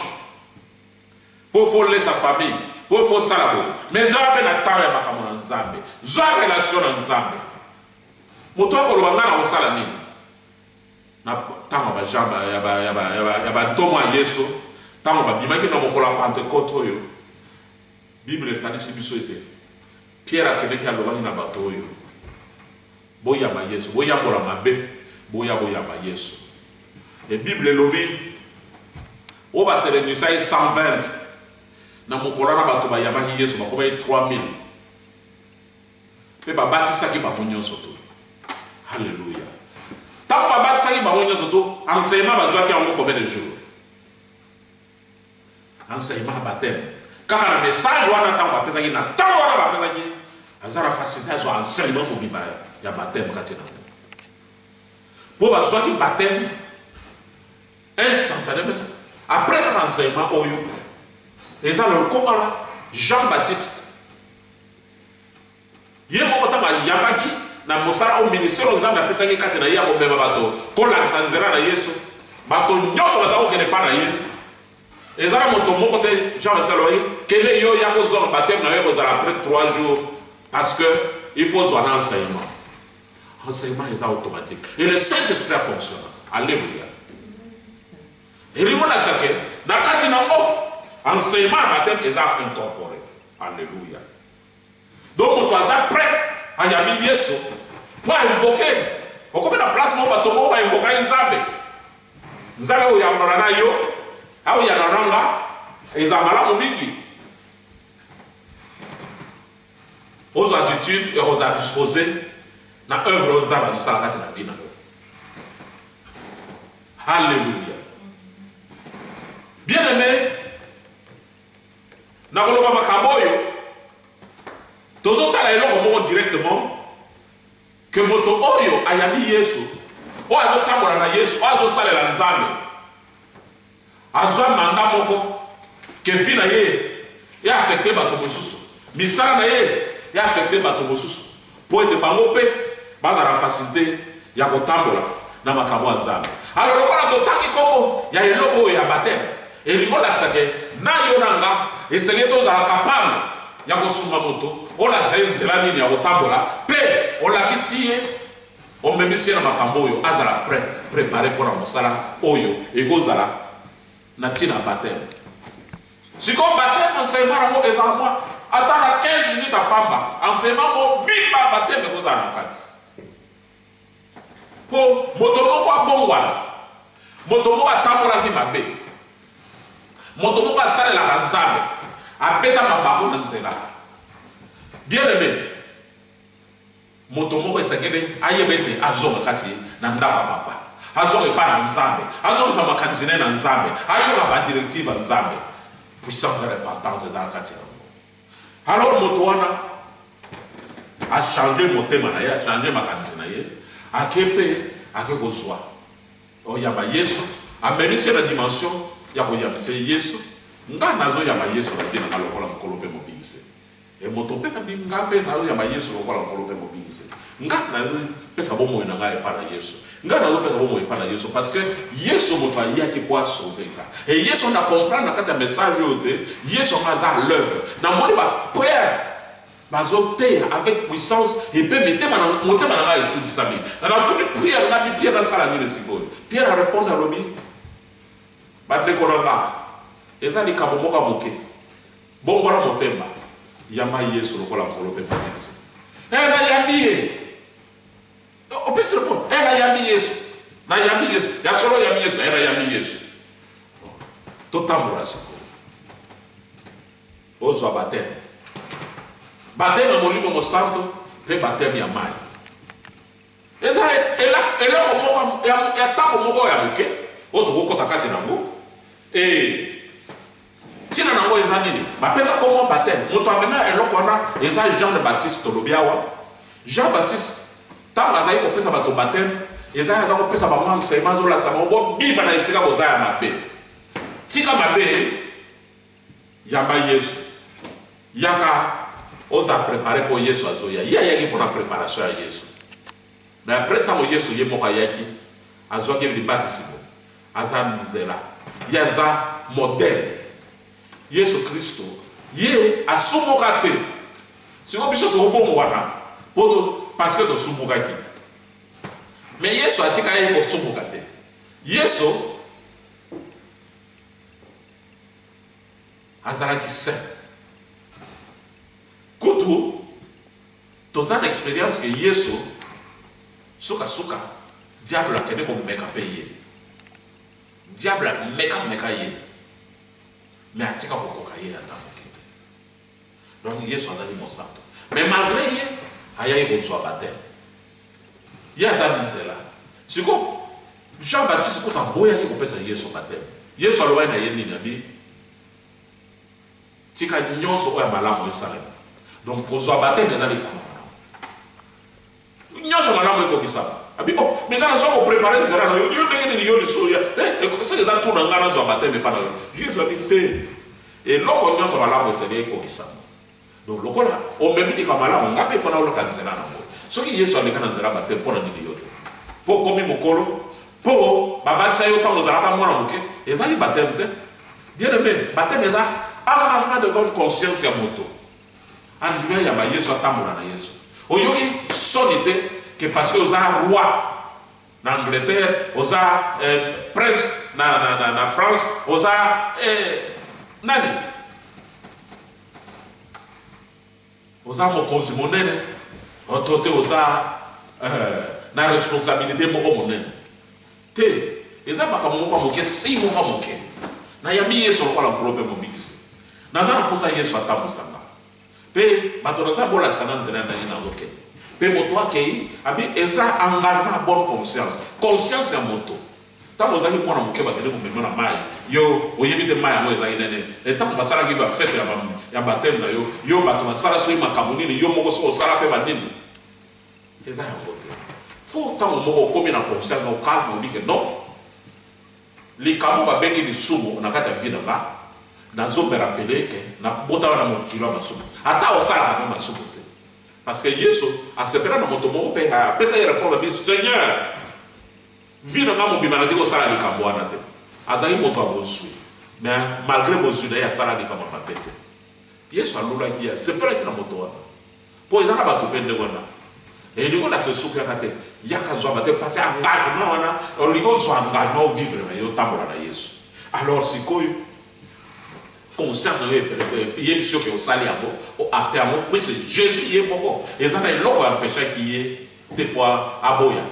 mpo faut lesa famille, mpo faut sala boye, mais ezala mpe na ntango ya makambo na Nzambe. Zwa relation na Nzambe. Moto akoloba: "Ngai na kosala nini?" Na ntango ya bantomo ya Yesu, ntango babimaki na mokolo ya Pentecôte oyo Bible etalisi biso ete Pierre akendeki, alobaki na bato oyo: "Boyamba Yesu, boyambola mabe, boya boyamba Yesu." E Bible elobi oyo baserengisaki 120 na mokolo wana, bato bayambaki Yesu bakomaki 3000 mpe babatisaki bango nyonso to. Halleluya. Ntango babatisaki bango nyonso to, enseignement bazwaki yango combien de jours? Enseignement ya baptême kaka na message wana, ntango bapesaki, na ntango wana bapesaki, aza na facilité azwa enseignement mobimba ya baptême kati na yango, mpo bazwaki baptême instantanément après kaka enseignement oyo. Eza lokola Jean Baptiste ye moko, ntango ayambaki na mosala oyo, ministère oyo Nzambe apesaki kati na ye ya komema bato, kolakisa nzela na Yesu, bato nyonso baza kokende mpa na ye, eza na moto moko te. Jean Baptiste alobaki: "Kende yo, ya kozwa baptême na yo kozala après 3 jours, parce que il faut zwa na enseignement." Enseignement eza automatique et le Saint-Esprit a fonctionne. Alléluia. Elingi olakisa ke na kati nango enseignement ya baptême eza incorporé. Alléluia. Donc moto aza prêt, ayambi Yesu mpo ainvoquer. Okomi na place moko, bato moko bainvokaki Nzambe. Nzambe oyambola na yo, aoyana na nga, eza malamu mingi ozwa attitude ya kozala disposé na œuvre oyo Nzambe azosala kati na vie na yo. Halleluya. Bien aimé, nakoloba makambo oyo tozotala eloko moko directement ke moto oyo ayambi Yesu, oyo azotambola na Yesu, oyo azosalela Nzambe, azwa mandat moko ke vie na ye eaffecte bato mosusu, misala na ye eaffecte bato mosusu, mpo ete bango mpe bazala facilité ya kotambola na makambo ya Nzambe. Alors lokola totangi nkombo ya eloko oyo ya baptême, Elingi olakisa ke na yo na nga esengeli tozala capable ya kosunga moto, olakisa ye nzela nini ya kotambola mpe olakisi ye, omemisi ye na makambo oyo azala prêt, prepare mpo na mosala oyo ekozala na ntina ya bapteme. Sikoyo bapteme enseignement yango ezala mwa ata na 15 minutes ya pamba, enseignement mobimba ya bapteme ekozala na kati. Mpo moto moko abongwana, moto moko atambolaki mabe, moto moko asalelaka Nzambe, abeta mabaku na nzela. Bien-aime, moto moko esengeli ayeba ete azonga kati na ndako ya papa, azonga epai na Nzambe, azongisa makanisi na ye na Nzambe, ayoka ba directives ya Nzambe. Puissance ya repentance eza na kati na yango. Alors moto wana a changer motema na ye, a changer makanisi na ye, ake mpe ake kozwa oyamba Yesu, amemisi ye na dimension ya koyambisa ye Yesu. Nga nazoyamba Yesu na vie na nga lokola Nkolo mpe Mobikisi. E moto mpe nabi nga mpe nazoyamba Yesu lokola Nkolo mpe Mobikisi. Nga nazopesa bomoi na ngai epai na Yesu. Nga nazopesa bomoi epai na Yesu parce que Yesu moto ayaki po a sauver nga. Et Yesu na comprendre na kati ya message oyo te, Yesu yango aza à l'oeuvre. Namoni ba prières bazoteya avec puissance et pe mitema na motema na ngai etutisami. Na natuni prière nga bi Pierre nasala nini sikoyo? Pierre a répondre alobi bandeko na nga eza likambo moko ya moke. Bongola motema, yamba Yesu lokola Nkolo pe Mobikisi. Eh nayambi ye. Opesi repondre eh nayambi Yesu. Nayambi Yesu. Ya solo oyambi Yesu? Eh nayambi Yesu. Totambola sikoyo. Ozwa baptême. Baptême ya Molimo Mosanto mpe baptême ya mai. Eza eloko moko ya ntango moko ya moke oyo tokokota kati na yango. E ntina na yango eza nini? Bapesa nkombo baptême. Moto amema eloko wana eza Jean le Baptiste, tolobi awa. Jean Baptiste ntango azali kopesa bato baptême, eza aza kopesa bango enseignement, azolakisa bango bobima na esika boza ya mabe, tika mabe, yamba Yesu, yaka oza prepare mpo Yesu azoya. Ye ayaki mpo na preparation ya Yesu. Mais après ntango Yesu ye moko ayaki, azwaki libatisi, aza nzela, ye aza modèle. Yesu Kristo ye asumuka te. Sikoyo biso tokobongwana po parce que tosumukaki. Mais Yesu atika ye kosumuka te. Yesu azalaki saint. Kutu toza na experience ke Yesu sukasuka diable akende komeka mpe ye. Diable ameka meka ye mais atika kokoka ye ata moke te. Donc Yesu azali mosantu. Mais malgré ye ayaki kozwa baptême. Ye aza nzela. Sikoyo Jean Baptiste kutu aboyaki kopesa Yesu baptême. Yesu alobaki na ye nini? Abi tika nyonso oyo ya malamu esalema. Donc kozwa baptême eza likambo malamu. Nyonso malamu ekokisama. Abi oh, mais nga nazwa ko préparer nzela na yo. Yo ndenge nini yo lisusu ya? Eh, soki eza tour na nga nazwa baptême epa na yo. Yesu abi te. Eloko nyonso malamu ezali ekokisama. Donc lokola omemi likambo malamu, nga mpe fana oluka nzela na ngo. Soki Yesu aleka na nzela baptême, mpo na nini yo te? Mpo okomi mokolo, mpo babatisa yo ntango ozalaka mwana moke, ezali baptême te. Bien aimé, baptême eza engagement de bonne conscience ya moto. Andima yamba Yesu, atambola na Yesu. Oyoki soni te que parce que oza roi na Angleterre, oza prince na France, oza nani? Oza mokonzi monene, oto te oza na responsabilité moko monene. Te, eza makambo moko ya moke, si moko ya moke. Nayambi Yesu lokola Nkolo mpe Mobikisi. Naza na mposa Yesu atambwisa nga. Mpe bato na Nzambe bolakisa nga nzela ya ndenge nazokende. Mpe moto akei, abi eza engagement ya bonne conscience. Conscience ya moto. Ntango ozalaki mwana moke bakende komema na mai, yo oyebi te mai yango ezalaki nene. E ntango basalaki ba fete ya baptême na yo, yo bato basala soki makambo nini, yo moko soki osala mpe banini. Eza yango te. Faut ntango moko okomi na conscience na calme, oyebi ke non, likambo babengi lisumu na kati ya vie na nga, nazo me rappeler ke nabotama na mokili ya masumu. Ata osalaka mpe masumu te. Parce que Yesu asepela na moto moko mpe apesa ye réponse, abi Seigneur, vie na nga mobimba natiki kosala likambo wana te. Azalaki moto ya bozwi. Mais malgré bozwi na ye, asala likambo ya mabe te. Yesu alulaki ye, asepelaki na moto wana. Mpo eza na bato mpe ndenge wana. Elingi olakisa esuki yaka te, yaka zwa bate, parce engagement wana, olingi ozwa engagement, ovivre na ye, otambola na Yesu. Alors sikoyo conscience na yo eyebisi yo ke osali yango, oacte yango, puisque Jésus ye moko, eza na eloko empêchaki ye te po aboya,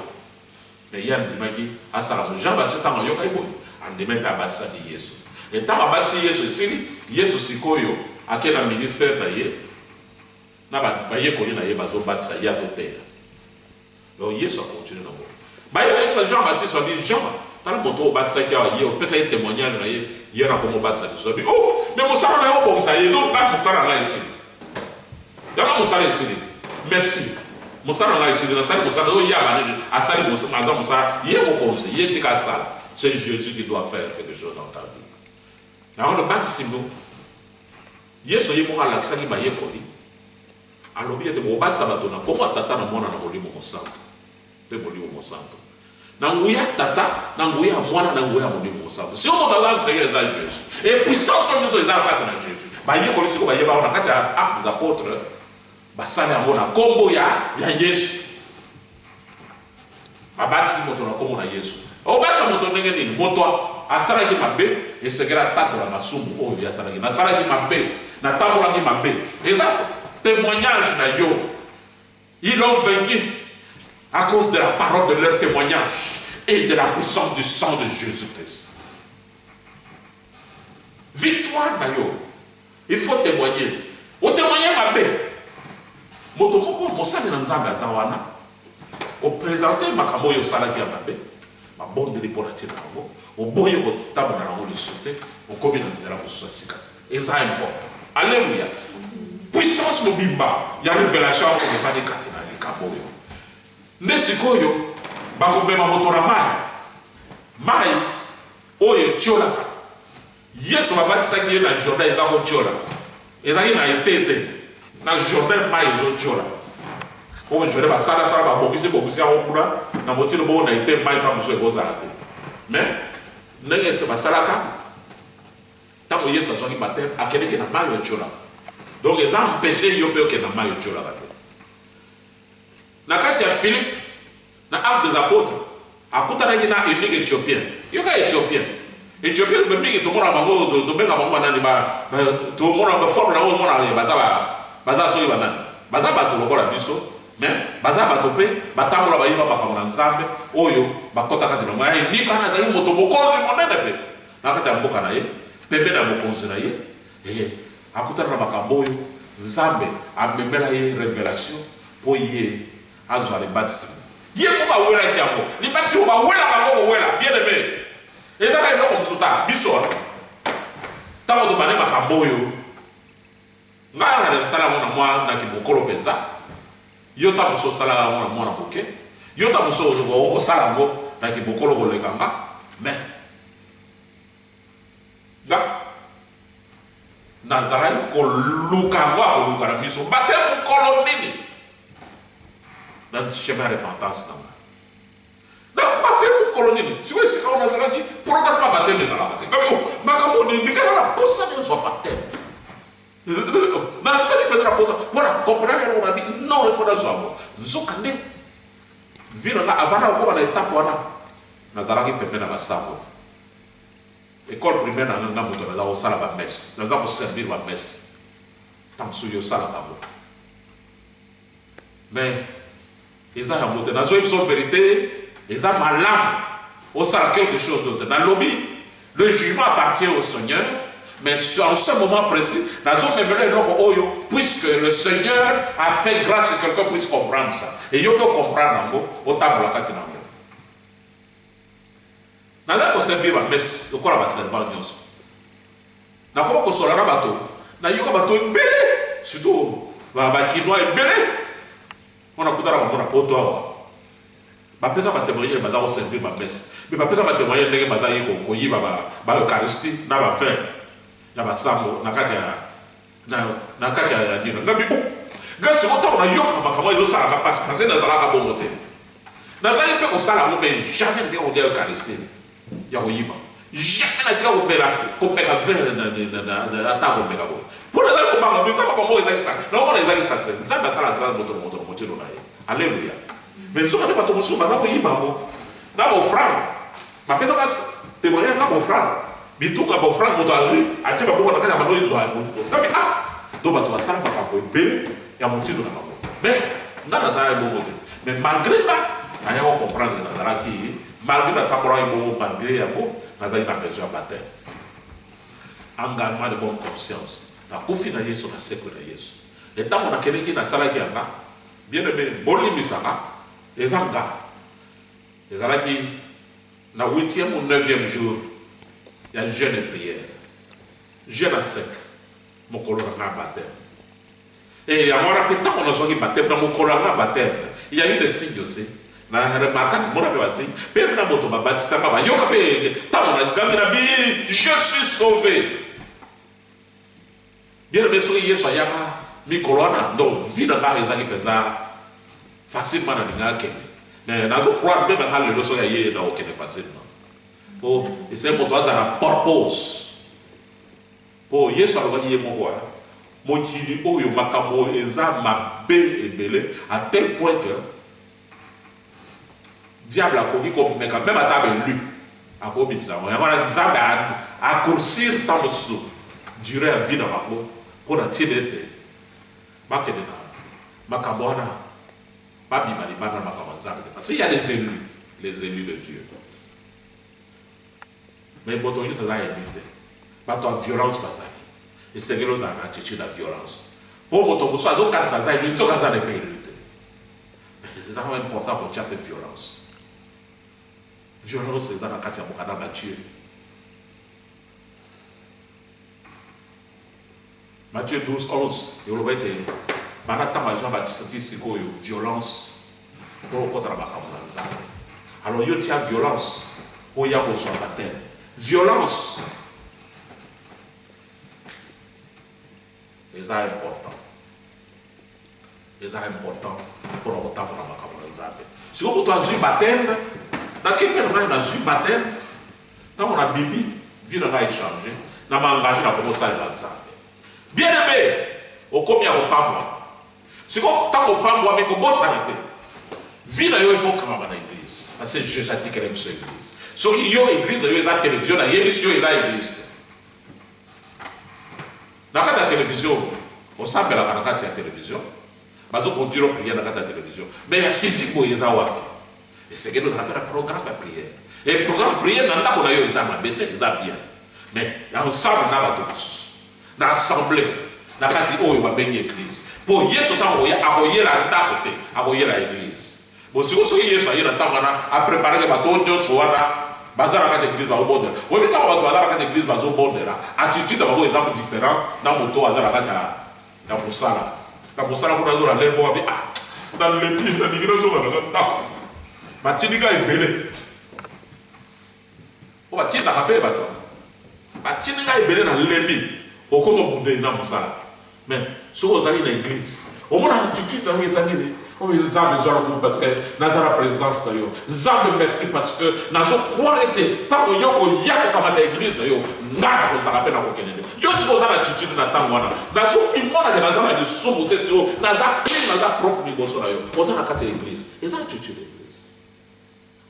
mais ye andimaki asala yango. Jean Baptiste, ntango ayokaki boye, andimaki mpe abatisaki Yesu. E ntango abatisi Yesu, esili. Yesu sikoyo ake na ministère na ye na bayekoli na ye, bazobatisa, ye azoteya. Donc Yesu akontinue nango. Baye bayebisa Jean Baptiste, babi: "Jean, tala moto oyo obatisaki awa, ye opesa ye témoignage na ye, ye na komobatisa lisusu." Abi: "Oh, mais mosala na ye obongisa ye." Donc nga, mosala na ngai esili yango, mosala esili, merci, mosala na ngai esili, nasali mosala oyo. Ye abanini, asali, aza mosala, ye mokonzi, ye tika asala. C'est Jésus qui doit faire quelque chose dans ta vie. Yango lobatisi mo Yesu ye moko alakisaki bayekoli, alobi ete bokobatisa bato na nkombo ya Tata, na Mwana, na Molimo Mosantu. Mpe Molimo Mosantu, na nguya Tata, na nguya ya Mwana, na nguya ya Molimo Mosantu. Siko moto aza nsenge eza Jésus, et puissance oyo nyonso eza na kati na Jésus. Bayekoli siko bayeba na kati ya Acte des Apôtres, basali yango na nkombo ya Yesu, babatisi moto na nkombo na Yesu. Obatisa moto ndenge nini? Moto asalaki mabe, esengeli atatola masumu oyo asalaki: "Nasalaki mabe, natambolaki mabe." Eza témoignage na yo. Ils l'ont vaincu à cause de la parole de leur témoignage et de la puissance du sang de Jésus-Christ. Victoire na yo, il faut témoigner, otémoigner mabe. Moto moko, mosali na Nzambe aza wana, oprésente makambo oyo osalaki ya mabe, babondeli mpo na ntina yango, oboyi kotambola nango lisusu te, okomi na nzela mosusu ya sika. Eza important. Alleluya. Puissance mobimba ya révélation yango ezali kati na likambo oyo. Nde sikoyo bakomema moto na mai, mai oyo etiolaka. Yesu babatisaki ye na Jordan, eza kotiola, ezalaki na ete te. Na Jordan, mai ezotiola. Oyo Jordan basalasala, babongisi bongisi yango kuna na motindo bongo na ete mai mpa mosusu ekozala te. Mais ndenge ese basalaka, ntango Yesu azwaki baptême, akendeki na mai oyo etiolaka. Donc eza empêche yo mpe okende na mai etiolaka te. Na kati ya Philippe, na Acte des Apôtres, akutanaki na eunuque éthiopien. Yoka, éthiopien, éthiopien mingi tomona bango, tobenga bango banani? Tomona baforme nango, omona baza soki banani, baza bato lokola biso, mais baza bato mpe batambola, bayeba makambo na Nzambe oyo bakɔta kati na ngo. Eunuque wana azalaki moto mokonzi monene mpe na kati ya mboka na ye, pembeni ya mokonzi na ye. Akutana na makambo oyo, Nzambe amemela ye révélation mpo ye azwa libatisi. Ye moko awelaki yango, libatisi oyo bawelaka yango kowela. Bien aimé, eza na eloko mosusu. Ta biso ntango tobandi makambo oyo, ngai kaka nasala yango na mwa na kimokolo mpenza. Yo ta mosusu osalaka yango na mwana moke, yo ta mosusu okosala yango na kimokolo koleka nga. Mais nga nazalaki koluka yango, akoluka na miso bate mokolo nini na chemin ya repentance na ngai na bate mokolo nini. Sikoyo esika wana nazalaki, programme ya baptême ezalaka te. Ngabi makambo ndikala na posa nyonso ya baptême, nasali mpenza na posa mpo na comprendre yango. Nabi non, il faut nazwa yango. Nzoka nde vie na nga, avant nakokoma na étape wana, nazalaki pembe na basango. École primaire na nga, moto naza kosala bamesse, naza koservir bamesse. Ntango soki osalaka yango, mais eza yango te. Nazoyebi biso vérité, eza malamu osala quelque chose d'autre. Nalobi, le jugement appartient au Seigneur, mais en ce moment précis, nazomemela eloko oyo, puisque le Seigneur a fait grâce que quelqu'un puisse comprendre ça et yo mpe ocomprendre yango, otambola kati na yango. Naza koservir bamesse lokola baservant nyonso. Nakoma kosola na bato, nayoka bato ebele, surtout bakinois ebele mpona kutana bango na Poto awa, bapesa batémoignage, baza koservir bamesse, mais bapesa batémoignage ndenge bazali koyiba baeucharistie na bavin ya basango na kati ya nino. Ngabi nga siko, ntango nayoka makambo ezosalaka mpasi, parce nazalaka bongo te. Nazali mpe kosala yango, mais jamais natika kolia eucharistie ya koyiba. Jamais natika komela komeka verre ata komeka boye mpo nazali kobanga eza makambo oyo ezali sacré, naomona ezali sacré. Nzambe asala grâce moto na moto na motindo na ye, alleluya. Mais nzoka nde bato mosusu baza koyiba yango na baofrande, bapesaka témoignage na baofrande, bitunga baofrande, moto azwi atie maboko na kati ya bando ezwa yango. Ngabi ah, donc bato basala makambo ebele ya motindo na bango, mais nga nazalaki bongo te. Mais malgré nga naya kocomprendre, nazalaki, malgré natambolaki bongo, malgré yango nazalaki na besoin ya baptême, engagement de bonne conscience. Nakufi na Yesu, nasekwe na Yesu. Ntango nakendeki, nasalaki yanga bien aimé, bolimbisaka, eza nga ezalaki na huitième ou neuvième jour ya jeûne et prière, jeûne à sec, mokolo na nga baptême. E yango wana mpe ntango nazwaki baptême, na mokolo ya nga baptême, il y a eu des signes aussi. Na remarka, mona mpe basigne mpe na moto babatisanga bayoka mpe ntango nagangi na bi "Je suis sauvé". Bien aimé, soki Yesu ayaka mikolo wana, donc vie na ngai ezalaki mpenza facilement, nalinga akende. Mais nazocroire mpe nanga lelo, soki aye na okende facilement, po ese moto aza na purpose. Mpo Yesu alobaki ye moko wana, mokili oyo makambo eza mabe ebele, à tel point que diable akoki komeka même ata baélu, akobimisa yango. Yango wana Nzambe araccourcir ntango mosusu durée ya vie na bango, mpo na ntina ete bakende na makambo wana, babima libanda na makambo ya Nzambe te, parce qu'il y a les élus, les élus de Dieu. Mais moto nyonso aza élu te. Bato ya violence bazali, esengeli ozala na attitude ya violence, mpo moto mosusu azokanisa aza élu, nzoka aza na epe élu te. Eza kaka important kotia mpe violence. Violence eza na kati ya mokanda Matthieu, Matthieu 12 11, eloba ete banda ntango ya Jean Baptiste ti sikoyo, violence mpo okɔta na makambo na Nzambe. Alors yo tia violence mpo ya kozwa baptême. Violence eza important, eza important mpona kotambola makambo na Nzambe. Sikoyo moto azwi baptême, nake mpe na ngai nazwi baptême. Ntango nabimi, vie na ngai echange, na maengage na komosalela Nzambe. Bien aimé, okomi ya kopambwa. Sikoyo ntango opambwami, kobosana te, vie na yo il faut okangama na église, parce que Jésus atikela biso église. Soki yo église na yo eza télévision, nayebisi yo, eza église te. Na kati ya télévision osambelaka, na kati ya télévision bazoconduire prière, na kati ya télévision. Mais ya physique boye eza wapi? Esengeli ozala mpe na programme ya prière. E programme prière na ndako na yo eza mabe te, eza bien, mais ensemble na bato mosusu, na assemblée, na kati oyo babengi église. Mpo Yesu ntango koya, akoyela ndako te, akoyela église. Bon, sikoyo soki Yesu aye na ntango wana, aprepareke bato nyonso wana baza na kati ya église, bazobondela. Oyebi, ntango bato baza na kati ya église bazobondela, attitude na bango eza différent na moto aza na kati ya mosala. Na mosala kuna azola lembo wapi: "Ah, nalembi, nalingi nazonga nanga ndako, batindika ebele." Po batindaka mpe bato, batindika ebele, nalembi. Okoma bundeli na mosala. Mais soki ozali na église, omona attitude na yo eza nini? Oyo Nzambe ezwa lokumu parce que naza na présence na yo. Nzambe, merci, parce que nazocroire ete ntango yo koya kokamata église na yo, nga na kozala mpe na kokende nde yo. Soki oza na attitude na ntango wana, nazomimonake naza na lisumu te, siko naza clean, naza propre liboso na yo. Oza na kati ya église, eza attitude ya église.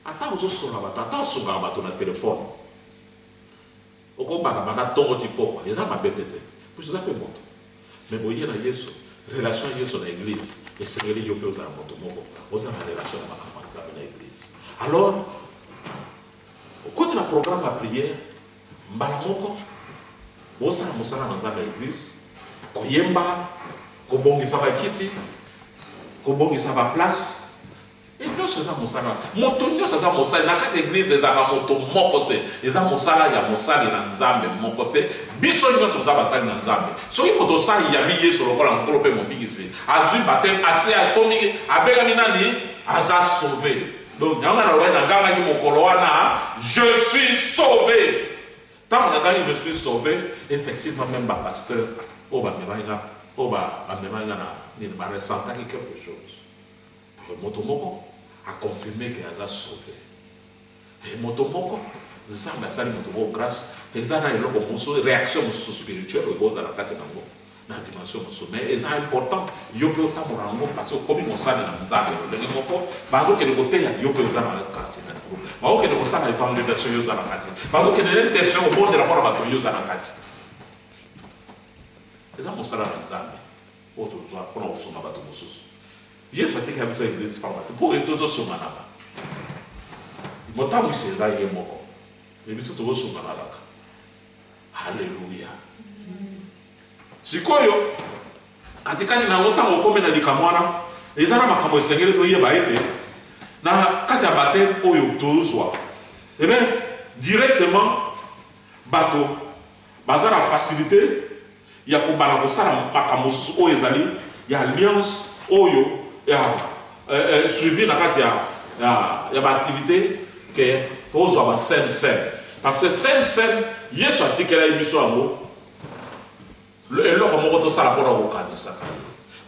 Ata ozosunga bato, ata osungaka bato na telefone, okobanda banda ntongo ti pokwa, eza mabe mpe te, puisque eza mpe moto. Mais boye na Yesu, relation ya Yesu na église, esengeli yo mpe ozala moto moko oza na relation na makambo ya Nzambe na église. Alors okoti na programme ya prière, mbala moko bosala mosala na Nzambe ya église, koyemba, kobongisa bakiti, kobongisa baplace, e nyonso eza mosala. Moto nyonso aza mosali na kati église. Ezalaka moto moko te, eza mosala ya mosali na Nzambe moko te. Biso nyonso oza basali na Nzambe. Soki moto osali yambi Yesu lokola Nkolo mpe Mobikisi, azwi baptême, ase akomi, abengami nani? Aza sauvé. Donc yango nga nalobaki, nagangaki mokolo wana: "Je suis sauvé." Ntango nagangi "Je suis sauvé", effectivement, même bapasteur oyo bamemaki nga, oyo bamemaki nga na nini, baressentaki quelque chose. Moto moko aconfirme ke aza sauvé. E moto moko Nzambe asali moto moko grâce, eza na eloko mosusu, réaction mosusu spirituelle ekozala kati na yango na dimension mosusu. Mais eza important yo mpe otambola yango, parce que okomi mosali na Nzambe. Lolenge moko bazokende koteya, yo mpe oza na kati na groupe. Bazokende kosala évangélisation, yo oza na kati. Bazokende na intercession, kobondela mpona bato, yo oza na kati. Eza mosala na Nzambe oyo tozwa mpona kosunga bato mosusu. Yesu atikela biso église pamba te, mpo tozosunganaka. Motambwisi eza ye moko, me biso tozosungana kaka. Halleluya! Sikoyo, katikati na yango, ntango okomi na likambo wana, eza na makambo esengeli toyeba ete na kati ya baptême oyo tozwa, eh bien, directement bato baza na facilité ya kobanda kosala makambo mosusu oyo ezali ya alliance, oyo ya suivi na kati ya baactivité ke tozwa ba sainte cène, parce que sainte cène, Yesu atikelaki biso yango, eloko moko tosala mpona kokanisaka ye,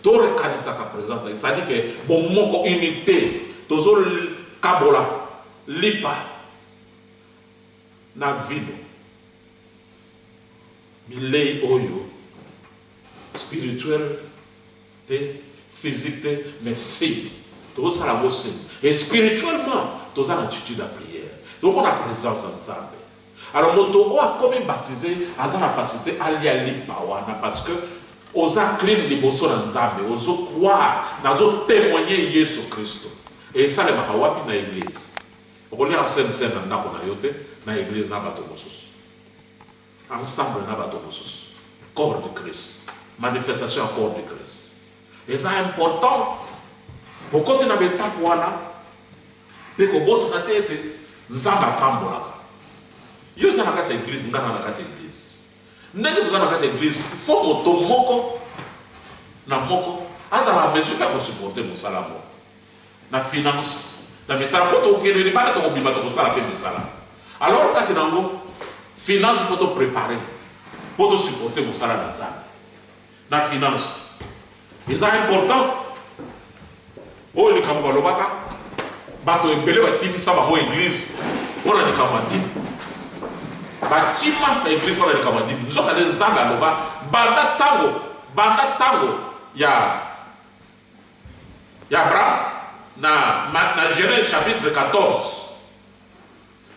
torekanisaka présence na ye, c'est-à-dire ke bomoko, unité. Tozokabola lipa na vino, bilei oyo spirituel te, physique te, mais signe tozosala yango, signe. Et spirituellement toza na attitude ya prière, tozomona présence ya Nzambe. Alors moto oyo akomi baptisé aza na facilité alia lipa wana, parce que oza clean liboso na Nzambe, ozocroire, nazotémoigne Yesu Kristo. Esalemaka wapi? Na église. Okoliaka sainte cène na ndako na yo te, na église na bato mosusu, ensemble na bato mosusu, corps de Christ, manifestation ya corps de Christ. Eza important okoti na baétape wana mpe kobosana te ete Nzambe apambolaka yo. Eza na kati ya église, nga na kati ya église. Ndenge toza na kati ya église, faut moto moko na moko azala mesure ya kosupporter mosala moko na finance, na misala, mpo tokokende libanda, tokobima, tokosala mpe misala. Alors kati na yango finance, faut topréparer mpo tosupporter mosala na Nzambe na finance. Eza important. Oyo likambo balobaka, bato ebele bakimisa bango église mpona likambo ya dîme. Bakima na église mpona likambo ya dîme. Nzoka nde Nzambe aloba banda ntango ya Abraham na Genèse chapitre 14,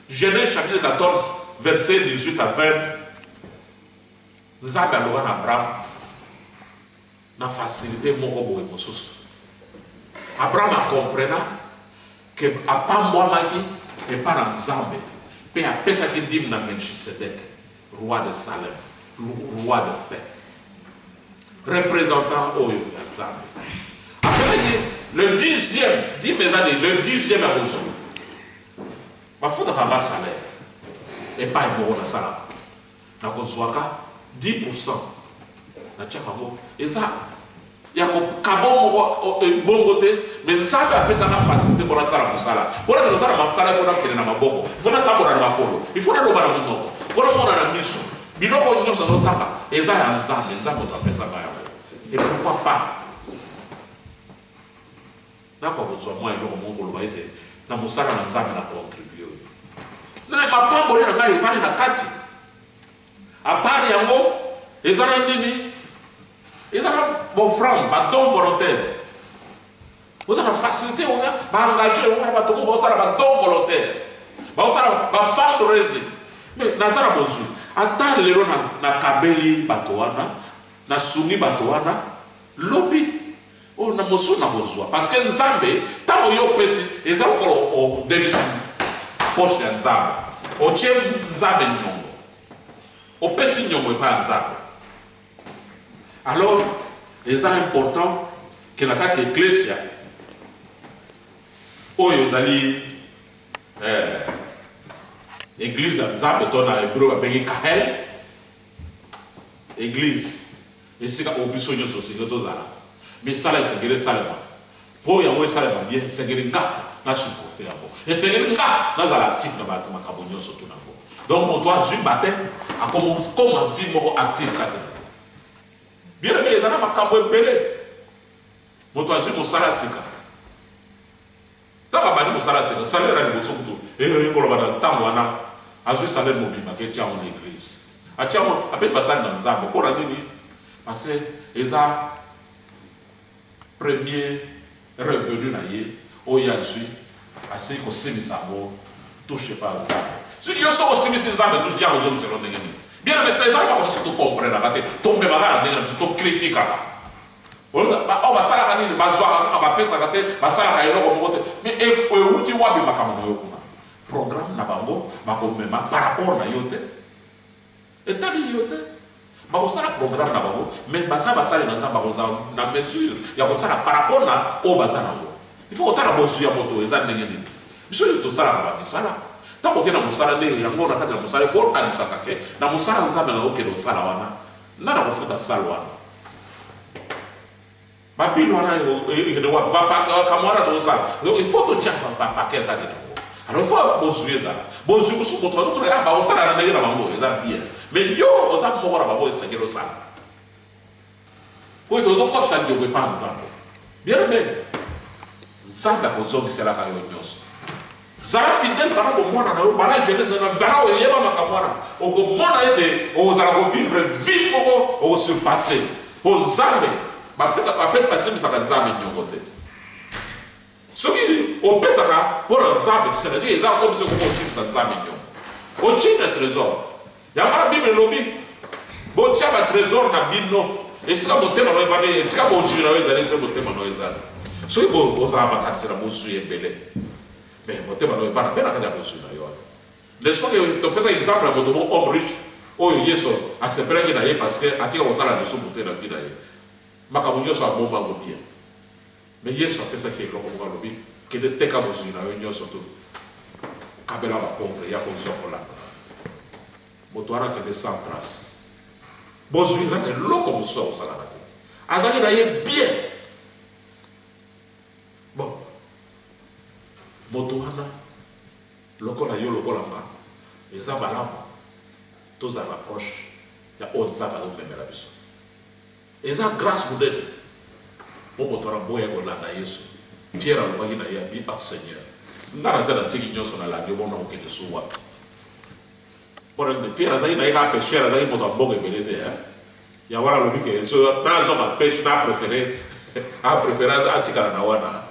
Genèse chapitre 14, verset 18 à 20. Nzambe aloba na Abraham na facilité moko boye mosusu. Abraham acomprena ke apambwamaki epa na Nzambe mpe apesaki dîme na Melchisedek, roi de Salem, roi de paix, représentant oyo ya Nzambe. Apesaki le dixième. Dîme eza nini? Le dixième ya bozwi. Bafutaka nga salaire epai moko nasalaka, nakozwaka 10, natiaka yango. Eza ya kokaba moko bongo te, mais Nzambe apesanga facilité mpo nasala mosala. Mpo nakende kosala mosala, il faut nakende na maboko, il faut natambola na makolo, il faut naloba na monoko, il faut namona na miso. Biloko nyonso azotanga eza ya Nzambe. Nzambe moto apesanga yango, et pourquoi pas nakoka kozwa mwa eloko moko koloba ete na mosala na Nzambe na contribue oyo nene mapamboli na ngai evandi na kati. À part yango, eza na nini? Eza na baoffrande, badon volontaire. Oza na facilité oya baengage wana bato moko baosala badon volontaire, baosala bafundraising. Mais naza na bozwi, ata lelo nakabeli bato wana, nasungi bato wana, lobi oyo na mosusu na kozwa, parce que Nzambe, ntango yo opesi, eza lokola odelisi poche ya Nzambe, otie Nzambe nyongo, opesi nyongo epai ya Nzambe. Alors eza important ke na kati ya eklesia oyo ezali église ya Nzambe, to na hébreu babengi kahel, église, esika oyo biso nyonso osengeli tozala. Misala esengeli esalema. Mpo yango esalema bien, esengeli nga na supporte yango, esengeli nga nazala actif na bato, makambo nyonso to nango. Donc moto azwi baptême akoma vie moko active kati na bien aimé. Eza na makambo ebele. Moto azwi mosala sika, ntango abandi mosala sika, salaire ya liboso kutu ekoloba na ntango wana. Azwi salaire mobimba ake tia yango na eglise. Atia yango apesi basali na Nzambe pona nini? Parce que eza premier revenu na ye oyo ye azwi asili kosilisa yango touche epai ya Nzambe. Soki yo soki osilisi Nzambe touche ye akozongisela yo ndenge nini? Bien aime ezali makambo mosusu to comprenaka te, tomemaka na ndenge na biso, to critikaka. Ba oyo basalaka nini? Bazwaka kaka bapesaka te, basalaka eloko moko te. Mais ewuti wapi makambo na yo kuna? Programme na bango bakomema par rapport na yo te. Etali yo te. Bakosala programme na bango mais baza basali na Nzambe bakozala na mesure ya kosala par rapport na oyo baza na yango. Il faut kotala bozwi ya moto eza ndenge nini. Biso nionso tosalaka ba misala. Tango oke na mosala nde yango na kati na mosala il faut okanisaka ke na mosala Nzambe nazo kende kosala wana nani akofuta salle wana? Ba bill wana ekende wapi? Ba makambo wana tozosala donc il faut totia ba paquet kati na yango. Alors il faut bozwi ezala bozwi mosusu moto azomona ah bakosala na ndenge na bango eza bien mais yo oza moko na bango esengeli osala po ete ozokotisa ndeko epa Nzambe. Bien aime, Nzambe akozongiselaka yo nyonso. Zala fidèle banda bomwana na yo, banda jeunesse na yo, banda oyeba makambo wana, okomona ete okozala ko vivre vie moko oko surpasser. Po Nzambe, bapesa bapesa basimbisaka Nzambe niongo te. Soki opesaka mpo na Nzambe, c'est à dire eza comme si okomi kosimbisa Nzambe niongo. Otie na tresor. Yango wana Bible elobi, Botia ba tresors na bino esika motema na yo evandi, esika bozwi na yo ezali, esika motema na yo ezali. Soki ozala makanisi na bozwi ebele, mais motema na yo evanda mpe na kati ya bozwi na yo wana. N'est-ce pas que topesa exemple ya moto moko homme riche oyo Yesu asepelaki na ye parce que atika kosala lisumu te na vie na ye. Makambo nyonso abomba yango bien. Mais Yesu apesaki ye eloko moko alobi, kende teka bozwi na yo nyonso to kabela ba pauvre ya kozwa kolanda. Moto wana akende sans trace. Bozwi eza na eloko mosusu ya kosalaka te. Azalaki na ye bien. Bon, moto wana lokola yo lokola nga eza malamu tozala proche ya oyo Nzambe azomemela biso. Eza grace monene po moto wana aboya kolanda Yesu. Pierre alobaki na ye abi, Ah Seigneur, nga naza na tiki nionso na landi yo bongo nakokende su wapi? Pona nini? Pierre azalaki na ye kaka pecheur, azalaki moto ya mbongo ebele te hein. Yango wana alobi ke soki nazonga peche na prefere a prefere atikala na wana.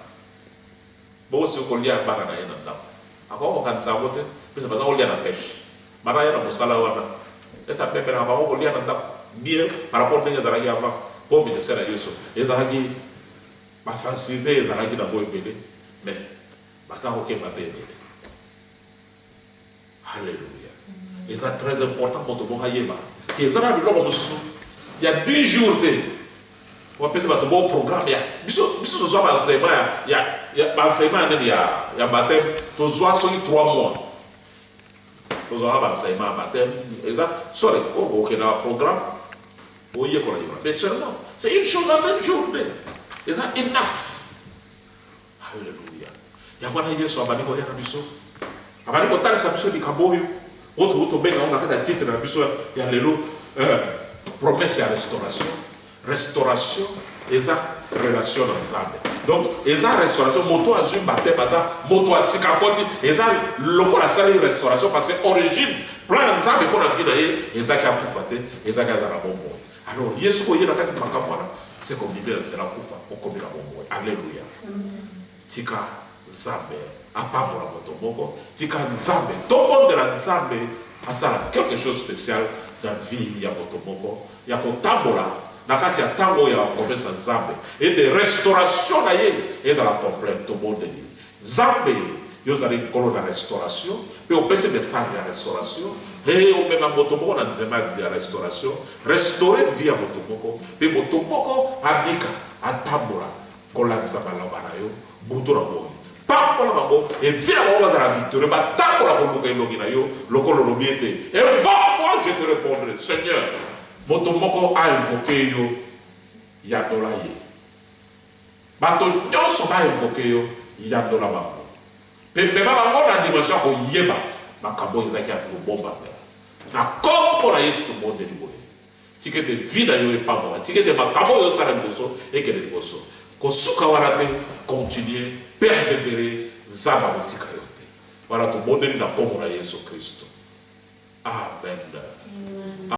Bongo sikoyo kolia bana na ye na ndako akoki kokanisa yango te? Pesa baza kolia na peche bana aya na mosala wana est ce amemelaka bango kolia na ndako bien par rapport ndenge ezalaki avant po ministère ya yesu ezalaki ba facilite ezalaki nango ebele mais baza kokemba pe ebele. Alleluia eza très important moto moko ayeba ke eza na biloko mosusu ya 10 jours te wapesi bato bo programme ya biso biso tozwa ba enseignement ya ya ba enseignement ya nini ya ya baptême tozwa soki 3 mois tozwaka ba enseignement ya baptême eza sorry okenda ba programme oyekola yekola mais seulement c'est une chose en même journée eza enough. Alleluia! Yango wana Yesu abandi koya na biso, abandi kotalisa biso likambo oyo, oyo tokoki tobenga yango na kati ya titre na biso ya lelo, promesse ya restauration. Restauration eza relation na Nzambe. Donc eza restauration, moto azwi bapteme aza moto ya sika akoti, eza lokola asali restauration parce que origine, plan ya Nzambe mpo na vie na ye ezaki akufa te, ezaki azala bomoi. Alors ye soki oye na kati na makambo wana se kobimi na nzela kufa okomi na bomoi. Alleluia. Tika Nzambe apambola moto moko, tika Nzambe tobondela Nzambe asala quelque chose special na vie ya moto moko ya kotambola na kati ya tango oyo ya ba promesse ya Nzambe ete restauration na ye ezala complète. Tobondeli Nzambe, yo ozali Nkolo na restauration, mpe opesi message ya restauration. He, omema moto moko na nzela ya restauration, restaurer vie ya moto moko, mpe moto moko abika, atambola kolandisa maloba na yo butu na moi. Pambola bango, et vie na bango bazala victorieux, batambola koluka elongi na yo, lokola olobi ete, Invoque-moi, je te repondrai. Seigneur, moto moko a invoquer yo, yanola ye. Bato nionso ba invoquer yo, yandola bango. Pe mema bango na dimension ya koyeba makambo oyo ezalaki ya kobombamela. Na kombo na Yesu tobondeli boye. Tika ete vie na yo epambola. Tika ete makambo oyo osala liboso ekende liboso. Kosuka wana te, continuer, perseverer, Nzambe akotika yo te. Wana tobondeli na kombo na Yesu Kristo. Amen.